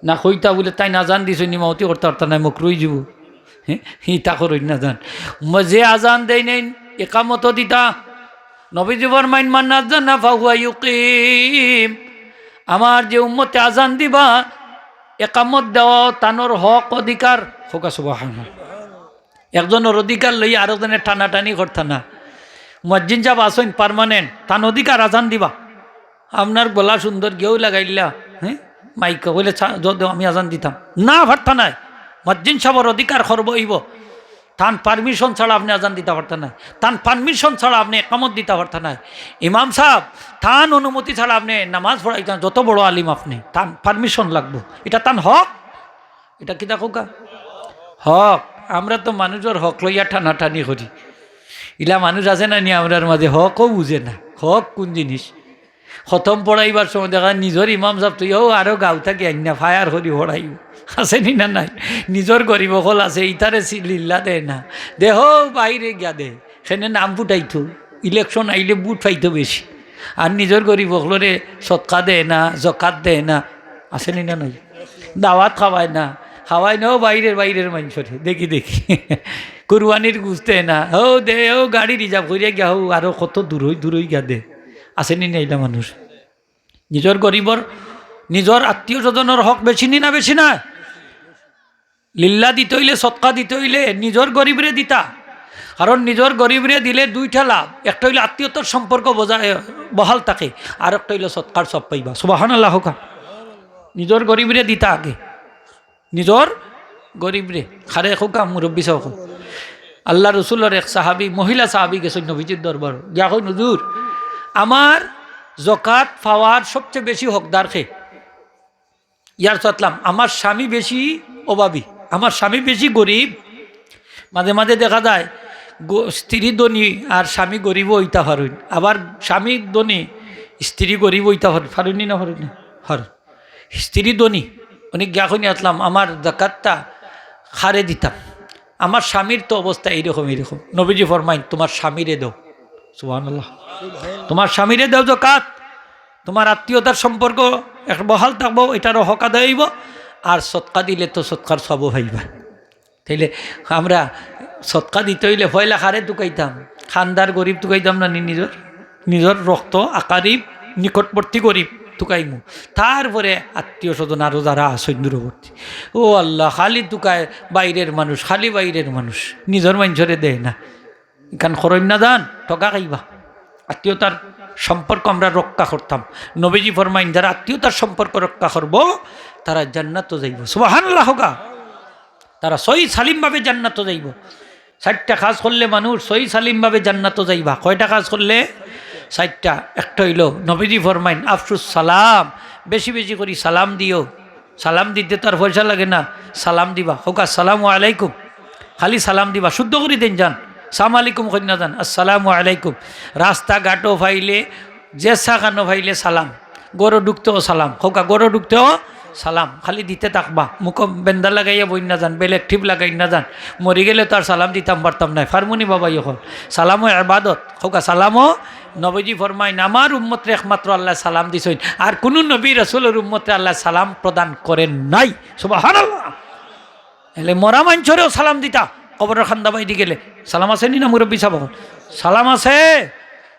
না কইতা বুলে তাইন আজান দিছইন, ইমামতি করতা পারতা নায়, মকরু অইযিবো। হে, ইতা করইন না যান। ম-, যে আজান দেইন, ইকামতও দিতা। নবীজি ফরমাইন, "মান আযানা ফাহুয়া ইউকিম।" আমার যে উম্মতে আজান দিবা, ইকামত দেওয়া তানর হক অধিকার। কউক্কা সুবহানাল্লাহ। একজনর অধিকার লইয়া আরকজনে টানাটানি করতা না। মুয়াজ্জিন সাব আছইন permanent, তান অধিকার আজান দিবা। আপনার গলা সুন্দর গেউ লাগাইলা, হে? মাইকো কইলে, "চা-, য-, দেও, আমি আজান দিতাম।" না, পারতা নায়। মুয়াজ্জিন সাবর অধিকার খর্ব অইবো। তান permission ছাড়া আপনে আজান দিতা পারতা নায়। তান permission ছাড়া আপনে একামত দিতা পারতা নায়। ইমাম সাব, তান অনুমতি ছাড়া আপনে নামাজ পড়াইতা, যত বড় আলিম আপনে, তান permission লাগবো। ইটা তান হক। ইটা কিতা কউক্কা? হক। আমরা তো মানুষর হক লইয়া টানাটানি করি। ইলা মানুষ আছে না নি আমরার মাঝে, হকও বুঝে না, হক কুন জিনিস। খতম পড়াইবার সময় দেখা নিজর ইমাম সাব তো ইয়ো আরো গাউ থাকি আইন না, fire করি পড়াইবো। আছে নি না নাই? নিজর গরিব অকল আছে, ইতারে সি-, লিল্লা দেয় না। দেহ বাইরে গিয়া দে, কেনে নাম ফুটাইতো, election আইলে ভোট পাইতো বেশি। আর নিজর গরিব অকলরে সদকা দেয় না, জকাত দেয় না। আছে নি না নাই? দাওয়াত খাওয়ায় না, খাওয়ায় না, ও বাইরের, বাইরের মানষরে, দেখি, দেখি। কুরবানির গুস্ত দেয় না, ও দে, ও গাড়ি reserve করিয়া গিয়া, ও আরো কত দূরই, দূরই গিয়া দে। আছেনি না ইলা মানুষ? নিজর গরিবর, নিজর আত্মীয় স্বজনর হক বেশি নি না বেশি না? লিল্লা দিতে অইলে, সদকা দিতে অইলে নিজর গরিবরে দিতা। কারণ নিজর গরিবরে দিলে দুইটা লাভ, একটা অইলে আত্মীয়তার সম্পর্ক বজায়, বহাল থাকে, আর একটা অইলে সদকার সওয়াব পাইবা। সুবহানাল্লাহ কউক্কা। নিজর গরিবরে দিতা আগে, নিজর গরিবরে। কারে কউক্কা? মুরব্বি সাব কউক্কা। আল্লার রসুলর এক সাহাবী, মহিলা সাহাবী গেছইন নবীজির দরবার, গিয়া কইন, "হুজুর, আমার জকাত পাওয়ার সবচেয়ে বেশি হকদার কে?" ইয়ার সাতলাম, "আমার স্বামী বেশি অভাবী, আমার স্বামী বেশি গরিব।" মাঝে মাঝে দেখা যায় গ-, স্ত্রী ধনী আর স্বামী গরিবও অইতা পারইন, আবার স্বামী ধনী, স্ত্রী গরিব অইতা পারইন, পারইন নি না পারইন নি? পারইন। স্ত্রী ধনী, উনি গিয়া কইন, "আতলাম, আমার জাকাতটা কারে দিতাম, আমার স্বামীর তো অবস্থা এইরকম, এইরকম।" নবীজি ফরমাইন, "তুমার স্বামীরে দেও।" সুবহানাল্লাহ। "তুমার স্বামীরে দেও জাকাত, তুমার আত্মীয়তার সম্পর্ক এক বহাল থাকবো, এটারও হক আদায় অইবো, আর সদকা দিলে তো সদকার সওয়াবও পাইবা।" তাইলে আমরা সদকা দিতে অইলে পয়লা কারে তুকাইতাম? খান্দার গরিব তুকাইতাম না নি? নিজর, নিজর রক্ত আকারিব, নিকটবর্তী গরিব তুকাইমু, তারপরে আত্মীয় স্বজন আরো যারা আছইন দূরবর্তী। ও আল্লাহ, খালি তুকায় বাইরের মানুষ, খালি বাইরের মানুষ, নিজর মানষরে দেয় না। ইখান করইন না যান, ঠগা খাইবা। আত্মীয়তার সম্পর্ক আমরা রক্ষা করতাম। নবীজি ফরমাইন, "যারা আত্মীয়তার সম্পর্ক রক্ষা করবো, তারা জান্নাতো যাইবো।" সুবহানাল্লাহ কউক্কা। তারা সহি সালিমভাবে জান্নাতো যাইবো। চাইরটা কাজ করলে মানুষ সহি সালিমভাবে জান্নাতো যাইবা। কয়টা কাজ করলে? চাইরটা। একটা অইলো, নবীজি ফরমাইন, "আফশুস সালাম", বেশি বেশি করি সালাম দিও। সালাম দিতে তো আর পয়সা লাগে না, সালাম দিবা। কউক্কা, "আসসালামু আলাইকুম।" খালি সালাম দিবা, শুদ্ধ করি দেইন যান, "সালাম আলাইকুম" কইন না যান, "আসসালামু আলাইকুম।" রাস্তাঘাটো পাইলে, যেছা খানো পাইলে সালাম, ঘরো ঢুকতেও সালাম, কউক্কা, ঘরো ঢুকতেও সালাম, খালি দিতে থাকবা। মুখো বেন্দা লাগাইয়া বইন না যান, বেলেক টিপ লাগাইন না যান, মরি গেলে তো আর সালাম দিতাম পারতাম নায়, পারমু নি বাবা? ইয়ে কউক্কা, সালামও এবাদত, কউক্কা, সালামও। নবীজি ফরমাইন, "আমার উম্মতরে একমাত্র আল্লায় সালাম দিছইন, আর কুনু নবী রাসূলর উম্মতরে আল্লায় সালাম প্রদান করেন নাই।" সুবহানাল্লাহ। এলে মরা মানষরেও সালাম দিতা, কবরর কান্দা বাইদি গেলে। সালাম আছে নি না মুরব্বি সাব? সালাম আছে।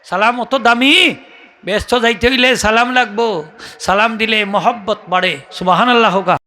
সালাম অত দামি, বেহেস্তো যাইতে অইলে সালাম লাগবো। সালাম দিলে মহব্বত বাড়ে। সুবহানাল্লাহ কউক্কা।